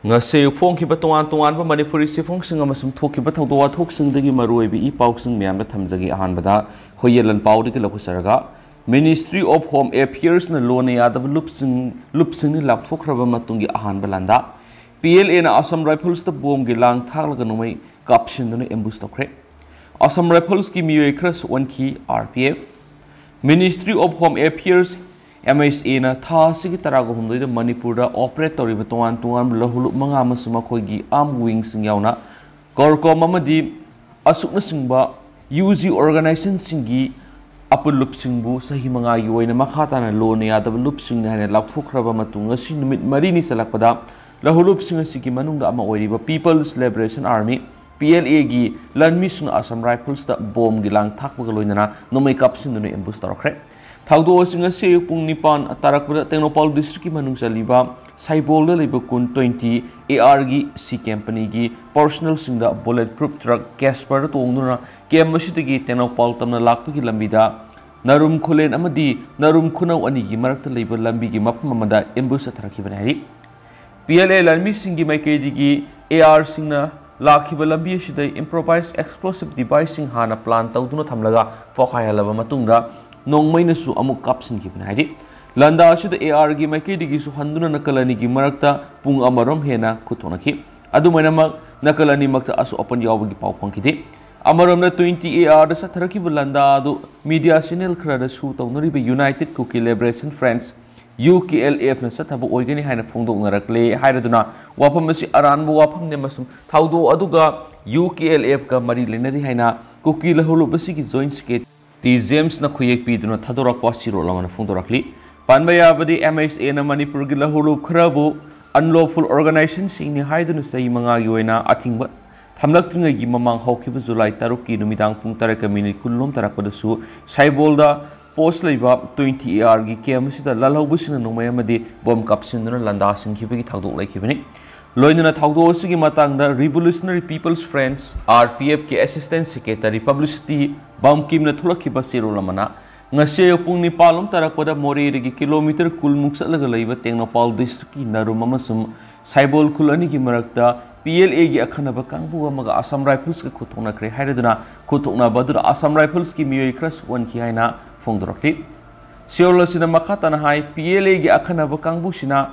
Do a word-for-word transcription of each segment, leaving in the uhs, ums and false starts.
ꯉꯁꯤ ꯐꯣꯡꯈꯤꯕ ꯇꯣꯉꯥꯟ ꯇꯣꯉꯥꯟꯕ ꯃꯅꯤꯄꯨꯔꯤ ꯆꯦꯐꯣꯡꯁꯤꯡ ꯑꯃꯁꯨꯡ ꯊꯣꯛꯈꯤꯕ ꯊꯧꯗꯣꯛ ꯋꯥꯊꯣꯛꯁꯤꯡꯗꯒꯤ ꯃꯔꯨꯑꯣꯏꯕ ꯏ ꯄꯥꯎꯁꯤꯡ ꯃꯌꯥꯝꯗ ꯊꯝꯖꯒꯦ꯫ ꯑꯍꯥꯟꯕꯗ ꯍꯣꯌꯦ ꯂꯟꯄꯥꯎꯗꯒꯤ ꯂꯧꯈꯠꯆꯔꯒ, Ministry of Home Affairsꯅ ꯂꯣꯟꯅ ꯌꯥꯗꯕ ꯂꯨꯞꯁꯤꯡ, ꯂꯨꯞꯁꯤꯡꯅ ꯂꯥꯞꯊꯣꯛꯈ꯭ꯔꯕ ꯃꯇꯨꯡꯒꯤ ꯑꯍꯥꯟꯕ ꯂꯥꯟꯗꯥ꯫ PLAꯅ Assam Riflesꯇ ꯕꯣꯝꯒꯤ ꯂꯥꯡ ꯊꯥꯛꯂꯒ ꯅꯣꯡꯃꯩ ꯀꯥꯞꯁꯤꯟꯗꯨꯅ ambush ꯇꯧꯈ꯭ꯔꯦ꯫ Assam Riflesꯀꯤ ꯃꯤꯑꯣꯏ ꯈꯔ ꯁꯣꯛꯍꯟꯈꯤ꯫ RPF, Ministry of Home Affairs, MHAꯅ ꯊꯥ ꯑꯁꯤꯒꯤ ꯇꯔꯥꯒ ꯍꯨꯝꯗꯣꯏꯗ ꯃꯅꯤꯄꯨꯔꯗ operate ꯇꯧꯔꯤꯕ ꯇꯣꯉꯥꯟ ꯇꯣꯉꯥꯟꯕ ꯂꯧꯍꯨꯂꯨꯞ ꯃꯉꯥ ꯑꯃꯁꯨꯡ ꯃꯈꯣꯏꯒꯤ armed wingꯁꯤꯡ ꯌꯥꯎꯅ CORCOM ꯑꯃꯗꯤ ꯑꯁꯨꯛꯅꯆꯤꯡꯕ UG organisationꯁꯤꯡꯒꯤ ꯑꯄꯨꯜꯂꯨꯞꯁꯤꯡꯕꯨ ꯆꯍꯤ ꯃꯉꯥꯒꯤ ꯑꯣꯏꯅ ꯃꯈꯥ ꯇꯥꯅ ꯂꯣꯟꯅ ꯌꯥꯗꯕ ꯂꯨꯞꯁꯤꯡꯅꯤ ꯍꯥꯏꯅ ꯂꯥꯎꯊꯣꯛꯈ꯭ꯔꯕ ꯃꯇꯨꯡ, ꯉꯁꯤ ꯅꯨꯃꯤꯠ ꯃꯔꯤꯅꯤ ꯆꯠꯂꯛꯄꯗ ꯂꯧꯍꯨꯂꯨꯞꯁꯤꯡ ꯑꯁꯤꯒꯤ ꯃꯅꯨꯡꯗ ꯑꯃ ꯑꯣꯏꯔꯤꯕ People's Liberation Army, PLAꯒꯤ ꯂꯥꯟꯃꯤꯁꯤꯡꯅ Assam Riflesꯇ ꯕꯣꯝꯒꯤ ꯂꯥꯡ ꯊꯥꯛꯄꯒ ꯂꯣꯏꯅꯅ ꯅꯣꯡꯃꯩ ꯀꯥꯞꯁꯤꯟꯗꯨꯅ ambush ꯇꯧꯔꯛꯈ꯭ꯔꯦ꯫ ꯊꯧꯗꯣꯛ ꯑꯁꯤ ꯉꯁꯤ ꯑꯌꯨꯛ ꯄꯨꯡ ꯅꯤꯄꯥꯟ ꯇꯥꯔꯛꯄꯗ ꯇꯦꯡꯅꯧꯄꯥꯜ districtꯀꯤ ꯃꯅꯨꯡ ꯆꯜꯂꯤꯕ ꯁꯥꯏꯕꯣꯜꯗ ꯂꯩꯕ ꯀꯨꯟ twenty ARꯒꯤ C companyꯒꯤ personnelꯁꯤꯡꯗ bullet proof truck Casperꯗ ꯇꯣꯡꯗꯨꯅ camp ꯑꯁꯤꯗꯒꯤ ꯇꯦꯡꯅꯧꯄꯥꯜ ꯇꯝꯅ ꯂꯥꯛꯄꯒꯤ ꯂꯝꯕꯤꯗ ꯅꯔꯨꯝ ꯈꯨꯂꯦꯟ ꯑꯃꯗꯤ ꯅꯔꯨꯝ ꯈꯨꯅꯧ ꯑꯅꯤꯒꯤ ꯃꯔꯛꯇ ꯂꯩꯕ ꯂꯝꯕꯤꯒꯤ ꯃꯐꯝ ꯑꯃꯗ ambush ꯆꯠꯊꯔꯛꯈꯤꯕꯅꯤ ꯍꯥꯏꯔꯤ꯫ PLA ꯂꯥꯟꯃꯤꯁꯤꯡꯒꯤ ꯃꯥꯏꯀꯩꯗꯒꯤ ARꯁꯤꯡꯅ ꯂꯥꯛꯈꯤꯕ ꯂꯝꯕꯤ ꯑꯁꯤꯗ improvised explosive deviceꯁꯤꯡ ꯍꯥꯟꯅ plan ꯇꯧꯗꯨꯅ ꯊꯝꯂꯒ ꯄꯣꯈꯥꯏꯍꯜꯂꯕ ꯃꯇꯨꯡꯗ ꯅꯣꯡꯃꯩꯅꯁꯨ ꯑꯃꯨꯛ ꯀꯥꯞꯁꯤꯟꯈꯤꯕꯅꯤ ꯍꯥꯏꯔꯤ꯫ ꯂꯥꯟꯗꯥ ꯑꯁꯤꯗ ARꯒꯤ ꯃꯥꯏꯀꯩꯗꯒꯤꯁꯨ ꯍꯟꯗꯨꯅ ꯅꯥꯀꯜ ꯑꯅꯤꯒꯤ ꯃꯔꯛꯇ ꯄꯨꯡ ꯑꯃꯔꯣꯝ ꯍꯦꯟꯅ ꯈꯨꯠ ꯊꯣꯛꯅꯈꯤ꯫ ꯑꯗꯨꯃꯥꯏꯅꯃꯛ ꯅꯥꯀꯜ ꯑꯅꯤꯃꯛꯇ ꯑꯁꯣꯛ ꯑꯄꯟ ꯌꯥꯎꯕꯒꯤ ꯄꯥꯎ ꯐꯪꯈꯤꯗꯦ꯫ ꯑꯃꯔꯣꯝꯗ twenty ARꯗ ꯆꯠꯊꯔꯛꯈꯤꯕ ꯂꯥꯟꯗꯥ ꯑꯗꯨ media channel ꯈꯔꯗ show ꯇꯧꯅꯔꯤꯕ United Kuki Liberation Front, UKLFꯅ ꯆꯠꯊꯕ ꯑꯣꯏꯒꯅꯤ ꯍꯥꯏꯅ ꯐꯣꯡꯗꯣꯛꯅꯔꯛꯂꯦ ꯍꯥꯏꯔꯗꯨꯅ ꯋꯥꯐꯝ ꯑꯁꯤ ꯑꯔꯥꯟꯕ ꯋꯥꯐꯝꯅꯤ ꯑꯃꯁꯨꯡ ꯊꯧꯗꯣꯛ ꯑꯗꯨꯒ UKLFꯀ ꯃꯔꯤ ꯂꯩꯅꯗꯦ ꯍꯥꯏꯅ ꯀꯨꯀꯤ ꯂꯧꯍꯨꯂꯨꯞ ꯑꯁꯤꯒꯤ Joint Secretary ꯖꯦꯝꯁꯅ ꯈꯨꯌꯦꯛ ꯄꯤꯗꯨꯅ ꯊꯥꯗꯣꯔꯛꯄ ꯆꯦꯔꯣꯜ ꯑꯃꯅ ꯐꯣꯡꯗꯣꯔꯛꯂꯤ꯫ ꯄꯟꯕ ꯌꯥꯕꯗꯤ, MHAꯅ ꯃꯅꯤꯄꯨꯔꯒꯤ ꯂꯧꯍꯨꯂꯨꯞ ꯈꯔꯕꯨ unlawful organisationꯁꯤꯡꯅꯤ ꯍꯥꯏꯗꯨꯅ ꯆꯍꯤ ꯃꯉꯥꯒꯤ ꯑꯣꯏꯅ ꯑꯊꯤꯡꯕ ꯊꯝꯂꯛꯇ꯭ꯔꯤꯉꯩꯒꯤ ꯃꯃꯥꯡ ꯍꯧꯈꯤꯕ July ꯇꯔꯨꯛꯀꯤ ꯅꯨꯃꯤꯗꯥꯡ ꯄꯨꯡ ꯇꯔꯦꯠꯀ minute ꯀꯨꯟꯂꯣꯝ ꯇꯥꯔꯛꯄꯗꯁꯨ ꯁꯥꯏꯕꯣꯜꯗ post ꯂꯩꯕ twenty ARꯒꯤ camp ꯑꯁꯤꯗ ꯂꯥꯜꯍꯧꯕꯁꯤꯡꯅ ꯅꯣꯡꯃꯩ ꯑꯃꯗꯤ ꯕꯣꯝ ꯀꯥꯞꯁꯤꯟꯗꯨꯅ ꯂꯥꯟꯗꯥ ꯁꯤꯟꯈꯤꯕꯒꯤ ꯊꯧꯗꯣꯛ ꯂꯩꯈꯤꯕꯅꯤ꯫ ꯂꯣꯏꯅꯅ ꯊꯧꯗꯣꯛ ꯑꯁꯤꯒꯤ ꯃꯇꯥꯡꯗ Revolutionary People's Front, RPFꯀꯤ Assistant Secretary Publicity ꯕꯝꯀꯤꯝꯅ ꯊꯣꯛꯂꯛꯈꯤꯕ ꯆꯦꯔꯣꯜ ꯑꯃꯅ, ꯉꯁꯤ ꯑꯌꯨꯛ ꯄꯨꯡ ꯅꯤꯄꯥꯟ ꯂꯣꯝ ꯇꯥꯔꯛꯄꯗ ꯃꯣꯔꯦꯗꯒꯤ kilometre ꯀꯨꯟꯃꯨꯛ ꯆꯠꯂꯒ ꯂꯩꯕ ꯇꯦꯡꯅꯧꯄꯥꯜ districtꯀꯤ ꯅꯔꯨꯝ ꯑꯃꯁꯨꯡ ꯁꯥꯏꯕꯣꯜ ꯈꯨꯜ ꯑꯅꯤꯒꯤ ꯃꯔꯛꯇ P L Aꯒꯤ ꯑꯈꯟꯅꯕ ꯀꯥꯡꯕꯨ ꯑꯃꯒ Assam Riflesꯀ ꯈꯨꯠꯊꯣꯛꯅꯈ꯭ꯔꯦ ꯍꯥꯏꯔꯗꯨꯅ ꯈꯨꯠꯊꯣꯛꯅꯕ ꯑꯗꯨꯗ Assam Riflesꯀꯤ ꯃꯤꯑꯣꯏ ꯈꯔ ꯁꯣꯛꯍꯟꯈꯤ ꯍꯥꯏꯅ ꯐꯣꯡꯗꯣꯔꯛꯂꯤ꯫ ꯁꯤꯑꯣꯜ ꯑꯁꯤꯅ ꯃꯈꯥ ꯇꯥꯅ ꯍꯥꯏ, P L Aꯒꯤ ꯑꯈꯟꯅꯕ ꯀꯥꯡꯕꯨꯁꯤꯅ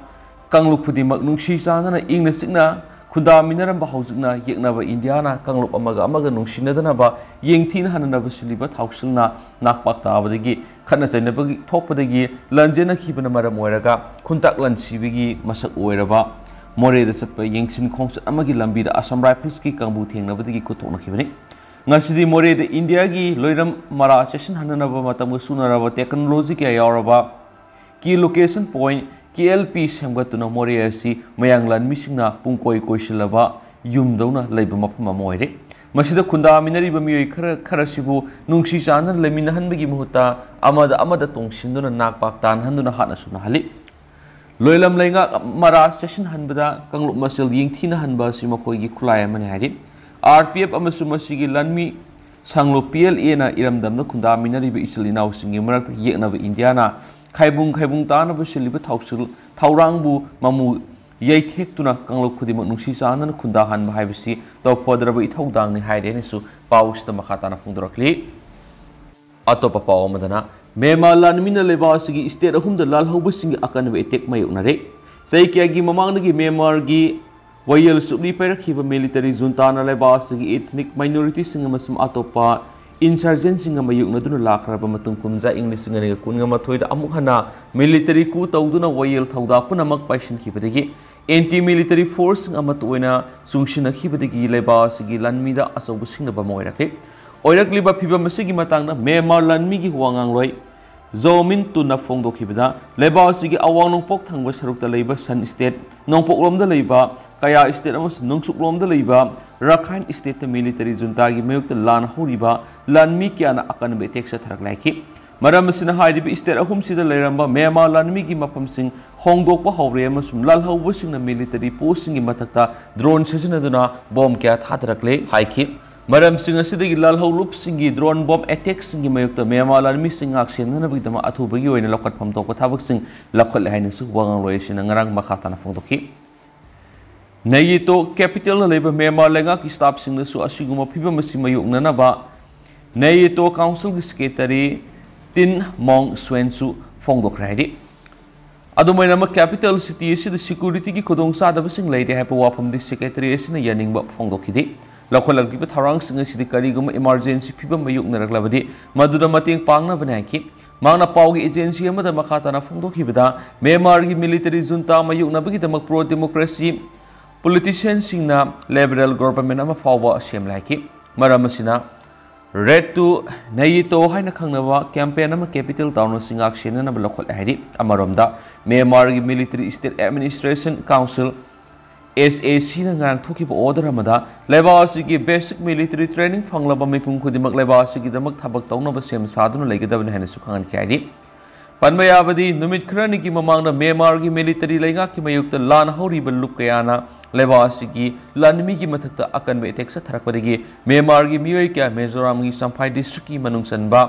ꯀꯥꯡꯂꯨꯞ ꯈꯨꯗꯤꯡꯃꯛ ꯅꯨꯡꯁꯤ ꯆꯥꯟꯅꯅ ꯏꯪꯅ ꯆꯤꯛꯅ ꯈꯨꯟꯗꯥꯃꯤꯟꯅꯔꯝꯕ ꯍꯧꯖꯤꯛꯅ ꯌꯦꯛꯅꯕ ꯏꯟꯗꯤꯌꯥꯅ ꯀꯥꯡꯂꯨꯞ ꯑꯃꯒ ꯑꯃꯒ ꯅꯨꯡꯁꯤꯅꯗꯅꯕ ꯌꯦꯡꯊꯤꯅ ꯍꯟꯅꯅꯕ ꯁꯤꯜꯂꯤꯕ ꯊꯧꯁꯤꯜꯅ ꯅꯥꯛꯄꯥꯛ ꯇꯥꯕꯗꯒꯤ ꯈꯠꯅ ꯆꯩꯅꯕꯒꯤ ꯊꯣꯛꯄꯗꯒꯤ ꯂꯥꯟꯖꯦꯟꯅꯈꯤꯕꯅ ꯃꯔꯝ ꯑꯣꯏꯔꯒ ꯈꯨꯟꯇꯥꯛ ꯂꯥꯟꯁꯤꯕꯒꯤ ꯃꯁꯛ ꯑꯣꯏꯔꯕ ꯃꯣꯔꯦꯗ ꯆꯠꯄ ꯌꯦꯡꯁꯤꯟ ꯈꯣꯡꯆꯠ ꯑꯃꯒꯤ ꯂꯝꯕꯤꯗ Assam Riflesꯀꯤ ꯀꯥꯡꯕꯨ ꯊꯦꯡꯅꯕꯗꯒꯤ ꯈꯨꯠꯊꯣꯛꯅꯈꯤꯕꯅꯤ꯫ ꯉꯁꯤꯗꯤ ꯃꯣꯔꯦꯗ ꯏꯟꯗꯤꯌꯥꯒꯤ ꯂꯣꯏꯔꯝ ꯃꯔꯥ ꯆꯦꯠꯁꯤꯟꯍꯟꯅꯅꯕ ꯃꯇꯝꯒ ꯆꯨꯅꯔꯕ technology ꯀꯌꯥ ꯌꯥꯎꯔꯕ Key Location Point, K L P, ꯁꯦꯝꯒꯠꯇꯨꯅ ꯃꯣꯔꯦ ꯑꯁꯤ ꯃꯌꯥꯡ ꯂꯥꯟꯃꯤꯁꯤꯡꯅ ꯄꯨꯡꯀꯣꯏ ꯀꯣꯏꯁꯤꯜꯂꯕ ꯌꯨꯝꯗꯧꯅ ꯂꯩꯕ ꯃꯐꯝ ꯑꯃ ꯑꯣꯏꯔꯦ꯫ ꯃꯁꯤꯗ ꯈꯨꯟꯗꯥꯃꯤꯟꯅꯔꯤꯕ ꯃꯤꯑꯣꯏ ꯈꯔ ꯈꯔꯁꯤꯕꯨ ꯅꯨꯡꯁꯤ ꯆꯥꯟꯅꯅ ꯂꯩꯃꯤꯟꯅꯍꯟꯕꯒꯤ ꯃꯍꯨꯠꯇ ꯑꯃꯗ ꯑꯃꯗ ꯇꯣꯡꯁꯤꯟꯗꯨꯅ ꯅꯥꯛꯄꯥꯛ ꯇꯥꯟꯅꯍꯟꯗꯨꯅ ꯍꯥꯠꯅ ꯁꯨꯅꯍꯜꯂꯤ꯫ ꯂꯣꯏꯂꯝ ꯂꯩꯉꯥꯛ ꯃꯔꯥ ꯆꯦꯠꯁꯤꯟꯍꯟꯕꯗ ꯀꯥꯡꯂꯨꯞ ꯃꯁꯦꯜ ꯌꯦꯡꯊꯤꯅꯍꯟꯕ ꯑꯁꯤ ꯃꯈꯣꯏꯒꯤ ꯈꯨꯠꯂꯥꯏ ꯑꯃꯅꯤ ꯍꯥꯏꯔꯤ꯫ R P F ꯑꯃꯁꯨꯡ ꯃꯁꯤꯒꯤ ꯂꯥꯟꯃꯤ ꯁꯥꯡꯂꯨꯞ P L Aꯅ ꯏꯔꯝꯗꯝꯗ ꯈꯨꯟꯗꯥꯃꯤꯟꯅꯔꯤꯕ ꯏꯆꯤꯜ ꯏꯅꯥꯎꯁꯤꯡꯒꯤ ꯃꯔꯛꯇ ꯌꯦꯛꯅꯕ ꯏꯟꯗꯤꯌꯥꯅ ꯈꯥꯏꯕꯨꯡ ꯈꯥꯏꯕꯨꯡ ꯇꯥꯅꯕ ꯁꯤꯜꯂꯤꯕ ꯊꯧꯁꯤꯜ ꯊꯧꯔꯥꯡꯕꯨ ꯃꯃꯨ ꯌꯩꯊꯦꯛꯇꯨꯅ ꯀꯥꯡꯂꯨꯞ ꯈꯨꯗꯤꯡꯃꯛ ꯅꯨꯡꯁꯤ ꯆꯥꯟꯅꯅ ꯈꯨꯟꯗꯥꯍꯟꯕ ꯍꯥꯏꯕꯁꯤ ꯇꯧꯐꯗ꯭ꯔꯕ ꯏꯊꯧꯗꯥꯡꯅꯤ ꯍꯥꯏꯔꯦ ꯍꯥꯏꯅꯁꯨ ꯄꯥꯎꯁꯤꯗ ꯃꯈꯥ ꯇꯥꯅ ꯐꯣꯡꯗꯣꯔꯛꯂꯤ꯫ ꯑꯇꯣꯞꯄ ꯄꯥꯎ ꯑꯃꯗꯅ, ꯃ꯭ꯌꯥꯟꯃꯥꯔ ꯂꯥꯟꯃꯤꯅ ꯂꯩꯕꯥꯛ ꯑꯁꯤꯒꯤ state ꯑꯍꯨꯝꯗ ꯂꯥꯜꯍꯧꯕꯁꯤꯡꯒꯤ ꯑꯀꯟꯕ attack ꯃꯥꯌꯣꯛꯅꯔꯦ꯫ ꯆꯍꯤ ꯀꯌꯥꯒꯤ ꯃꯃꯥꯡꯗꯒꯤ ꯃ꯭ꯌꯥꯟꯃꯥꯔꯒꯤ ꯋꯥꯌꯦꯜ ꯆꯨꯞꯂꯤ ꯄꯥꯏꯔꯛꯈꯤꯕ military juntaꯅ ꯂꯩꯕꯥꯛ ꯑꯁꯤꯒꯤ ethnic minorityꯁꯤꯡ ꯑꯃꯁꯨꯡ ꯑꯇꯣꯞꯄ insurgentꯁꯤꯡꯒ ꯃꯥꯌꯣꯛꯅꯗꯨꯅ ꯂꯥꯛꯈ꯭ꯔꯕ ꯃꯇꯨꯡ ꯀꯨꯝꯖꯥ ꯏꯪ ꯂꯤꯁꯤꯡ ꯑꯅꯤꯒ ꯀꯨꯟꯒ ꯃꯥꯊꯣꯏꯗ ꯑꯃꯨꯛ ꯍꯟꯅ military coup ꯇꯧꯗꯨꯅ ꯋꯥꯌꯦꯜ ꯊꯧꯗꯥ ꯄꯨꯝꯅꯃꯛ ꯄꯥꯏꯁꯤꯟꯈꯤꯕꯗꯒꯤ anti military forceꯁꯤꯡ ꯑꯃꯠꯇ ꯑꯣꯏꯅ ꯆꯨꯡꯁꯤꯟꯅꯈꯤꯕꯗꯒꯤ ꯂꯩꯕꯥꯛ ꯑꯁꯤꯒꯤ ꯂꯥꯟꯃꯤꯗ ꯑꯆꯧꯕ ꯁꯤꯡꯅꯕ ꯑꯃ ꯑꯣꯏꯔꯛꯂꯤ꯫ ꯑꯣꯏꯔꯛꯂꯤꯕ ꯐꯤꯚꯝ ꯑꯁꯤꯒꯤ ꯃꯇꯥꯡꯗ ꯃ꯭ꯌꯥꯟꯃꯥꯔ ꯂꯥꯟꯃꯤꯒꯤ ꯋꯥ ꯉꯥꯡꯂꯣꯏ ꯖꯣ ꯃꯤꯟ ꯇꯨꯟꯅ ꯐꯣꯡꯗꯣꯛꯈꯤꯕꯗ, ꯂꯩꯕꯥꯛ ꯑꯁꯤꯒꯤ ꯑꯋꯥꯡ ꯅꯣꯡꯄꯣꯛ ꯊꯪꯕ ꯁꯔꯨꯛꯇ ꯂꯩꯕ ꯁꯟ state, ꯅꯣꯡꯄꯣꯛꯂꯣꯝꯗ ꯂꯩꯕ ꯀꯌꯥ state ꯑꯃꯁꯨꯡ ꯅꯣꯡꯆꯨꯞꯂꯣꯝꯗ ꯂꯩꯕ ꯔꯥꯈꯥꯏꯟ stateꯇ military juntaꯒꯤ ꯃꯥꯌꯣꯛꯇ ꯂꯥꯟ ꯍꯧꯔꯤꯕ ꯂꯥꯟꯃꯤ ꯀꯌꯥꯅ ꯑꯀꯟꯕ attack ꯆꯠꯊꯔꯛꯂꯦ ꯍꯥꯏꯈꯤ꯫ ꯃꯔꯝ ꯑꯁꯤꯅ ꯍꯥꯏꯔꯤꯕ state ꯑꯍꯨꯝꯁꯤꯗ ꯂꯩꯔꯝꯕ ꯃ꯭ꯌꯥꯟꯃꯥꯔ ꯂꯥꯟꯃꯤꯒꯤ ꯃꯐꯝꯁꯤꯡ ꯍꯣꯡꯗꯣꯛꯄ ꯍꯧꯔꯦ ꯑꯃꯁꯨꯡ ꯂꯥꯜꯍꯧꯕꯁꯤꯡꯅ military postꯁꯤꯡꯒꯤ ꯃꯊꯛꯇ drone ꯁꯤꯖꯤꯟꯅꯗꯨꯅ bomb ꯀꯌꯥ ꯊꯥꯗꯔꯛꯂꯦ ꯍꯥꯏꯈꯤ꯫ ꯃꯔꯝꯁꯤꯡ ꯑꯁꯤꯗꯒꯤ ꯂꯥꯜꯍꯧꯂꯨꯞꯁꯤꯡꯒꯤ drone bomb attackꯁꯤꯡꯒꯤ ꯃꯥꯌꯣꯛꯇ ꯃ꯭ꯌꯥꯟꯃꯥꯔ ꯂꯥꯟꯃꯤꯁꯤꯡ ꯉꯥꯛ ꯁꯦꯟꯅꯅꯕꯒꯤꯗꯃꯛ ꯑꯊꯨꯕꯒꯤ ꯑꯣꯏꯅ ꯂꯧꯈꯠꯐꯝ ꯊꯣꯛꯄ ꯊꯕꯛꯁꯤꯡ ꯂꯧꯈꯠꯂꯦ ꯍꯥꯏꯅꯁꯨ ꯋꯥꯉꯥꯡꯂꯣꯏ ꯑꯁꯤꯅ ꯉꯔꯥꯡ ꯃꯈꯥ ꯇꯥꯅ ꯐꯣꯡꯗꯣꯛꯈꯤ꯫ ꯅꯩꯌꯤꯇꯣ capitalꯗ ꯂꯩꯕ ꯃ꯭ꯌꯥꯟꯃꯥꯔ ꯂꯩꯉꯥꯛꯀꯤ staffꯁꯤꯡꯅꯁꯨ ꯑꯁꯤꯒꯨꯝꯕ ꯐꯤꯕꯝ ꯑꯁꯤ ꯃꯥꯌꯣꯛꯅꯅꯕ ꯅꯩꯌꯤꯇꯣ councilꯒꯤ secretary ꯇꯤꯟ ꯃꯣꯡ ꯁ꯭ꯋꯦꯟꯁꯨ ꯐꯣꯡꯗꯣꯛꯈ꯭ꯔꯦ ꯍꯥꯏꯔꯤ꯫ ꯑꯗꯨꯃꯥꯏꯅꯃꯛ capital city ꯑꯁꯤꯗ securityꯒꯤ ꯈꯨꯗꯣꯡꯆꯥꯗꯕꯁꯤꯡ ꯂꯩꯔꯦ ꯍꯥꯏꯕ ꯋꯥꯐꯝꯗꯤ secretary ꯑꯁꯤꯅ ꯌꯥꯅꯤꯡꯕ ꯐꯣꯡꯗꯣꯛꯈꯤꯗꯦ꯫ ꯂꯧꯈꯠꯂꯛꯂꯤꯕ ꯊꯧꯔꯥꯡꯁꯤꯡ ꯑꯁꯤꯗꯤ ꯀꯔꯤꯒꯨꯝꯕ emergency ꯐꯤꯕꯝ ꯃꯥꯌꯣꯛꯅꯔꯛꯂꯕꯗꯤ ꯃꯗꯨꯗ ꯃꯇꯦꯡ ꯄꯥꯡꯅꯕꯅꯤ ꯍꯥꯏꯈꯤ꯫ ꯃꯍꯥꯛꯅ ꯄꯥꯎꯒꯤ agency ꯑꯃꯗ ꯃꯈꯥ ꯇꯥꯅ ꯐꯣꯡꯗꯣꯛꯈꯤꯕꯗ, ꯃ꯭ꯌꯥꯟꯃꯥꯔꯒꯤ military junta ꯃꯥꯌꯣꯛꯅꯕꯒꯤꯗꯃꯛ pro democracy politicianꯁꯤꯡꯅ liberal government ꯑꯃ ꯐꯥꯎꯕ ꯁꯦꯝꯂꯦ ꯍꯥꯏꯈꯤ꯫ ꯃꯔꯝ ꯑꯁꯤꯅ Road to ꯅꯩꯌꯤꯇꯣ ꯍꯥꯏꯅ ꯈꯪꯅꯕ campaign ꯑꯃ capital town ꯑꯁꯤ ꯉꯥꯛ ꯁꯦꯟꯅꯅꯕ ꯂꯧꯈꯠꯂꯦ ꯍꯥꯏꯔꯤ꯫ ꯑꯃꯔꯣꯝꯗ, ꯃ꯭ꯌꯥꯟꯃꯥꯔꯒꯤ military state administration council, SACꯅ ꯉꯔꯥꯡ ꯊꯣꯛꯈꯤꯕ order ꯑꯃꯗ ꯂꯩꯕꯥꯛ ꯑꯁꯤꯒꯤ basic military training ꯐꯪꯂꯕ ꯃꯤꯄꯨꯝ ꯈꯨꯗꯤꯡꯃꯛ ꯂꯩꯕꯥꯛ ꯑꯁꯤꯒꯤꯗꯃꯛ ꯊꯕꯛ ꯇꯧꯅꯕ ꯁꯦꯝ ꯁꯥꯗꯨꯅ ꯂꯩꯒꯗꯕꯅꯤ ꯍꯥꯏꯅꯁꯨ ꯈꯪꯍꯟꯈꯤ ꯍꯥꯏꯔꯤ꯫ ꯄꯟꯕ ꯌꯥꯕꯗꯤ, ꯅꯨꯃꯤꯠ ꯈꯔꯅꯤꯒꯤ ꯃꯃꯥꯡꯗ ꯃ꯭ꯌꯥꯟꯃꯥꯔꯒꯤ military ꯂꯩꯉꯥꯛꯀꯤ ꯃꯥꯌꯣꯛꯇ ꯂꯥꯟ ꯍꯧꯔꯤꯕ ꯂꯨꯞ ꯀꯌꯥꯅ ꯂꯩꯕꯥꯛ ꯑꯁꯤꯒꯤ ꯂꯥꯟꯃꯤꯒꯤ ꯃꯊꯛꯇ ꯑꯀꯟꯕ attack ꯆꯠꯊꯔꯛꯄꯗꯒꯤ ꯃ꯭ꯌꯥꯟꯃꯥꯔꯒꯤ ꯃꯤꯑꯣꯏ ꯀꯌꯥ ꯃꯤꯖꯣꯔꯥꯝꯒꯤ ꯆꯝꯐꯥꯏ districtꯀꯤ ꯃꯅꯨꯡ ꯆꯟꯕ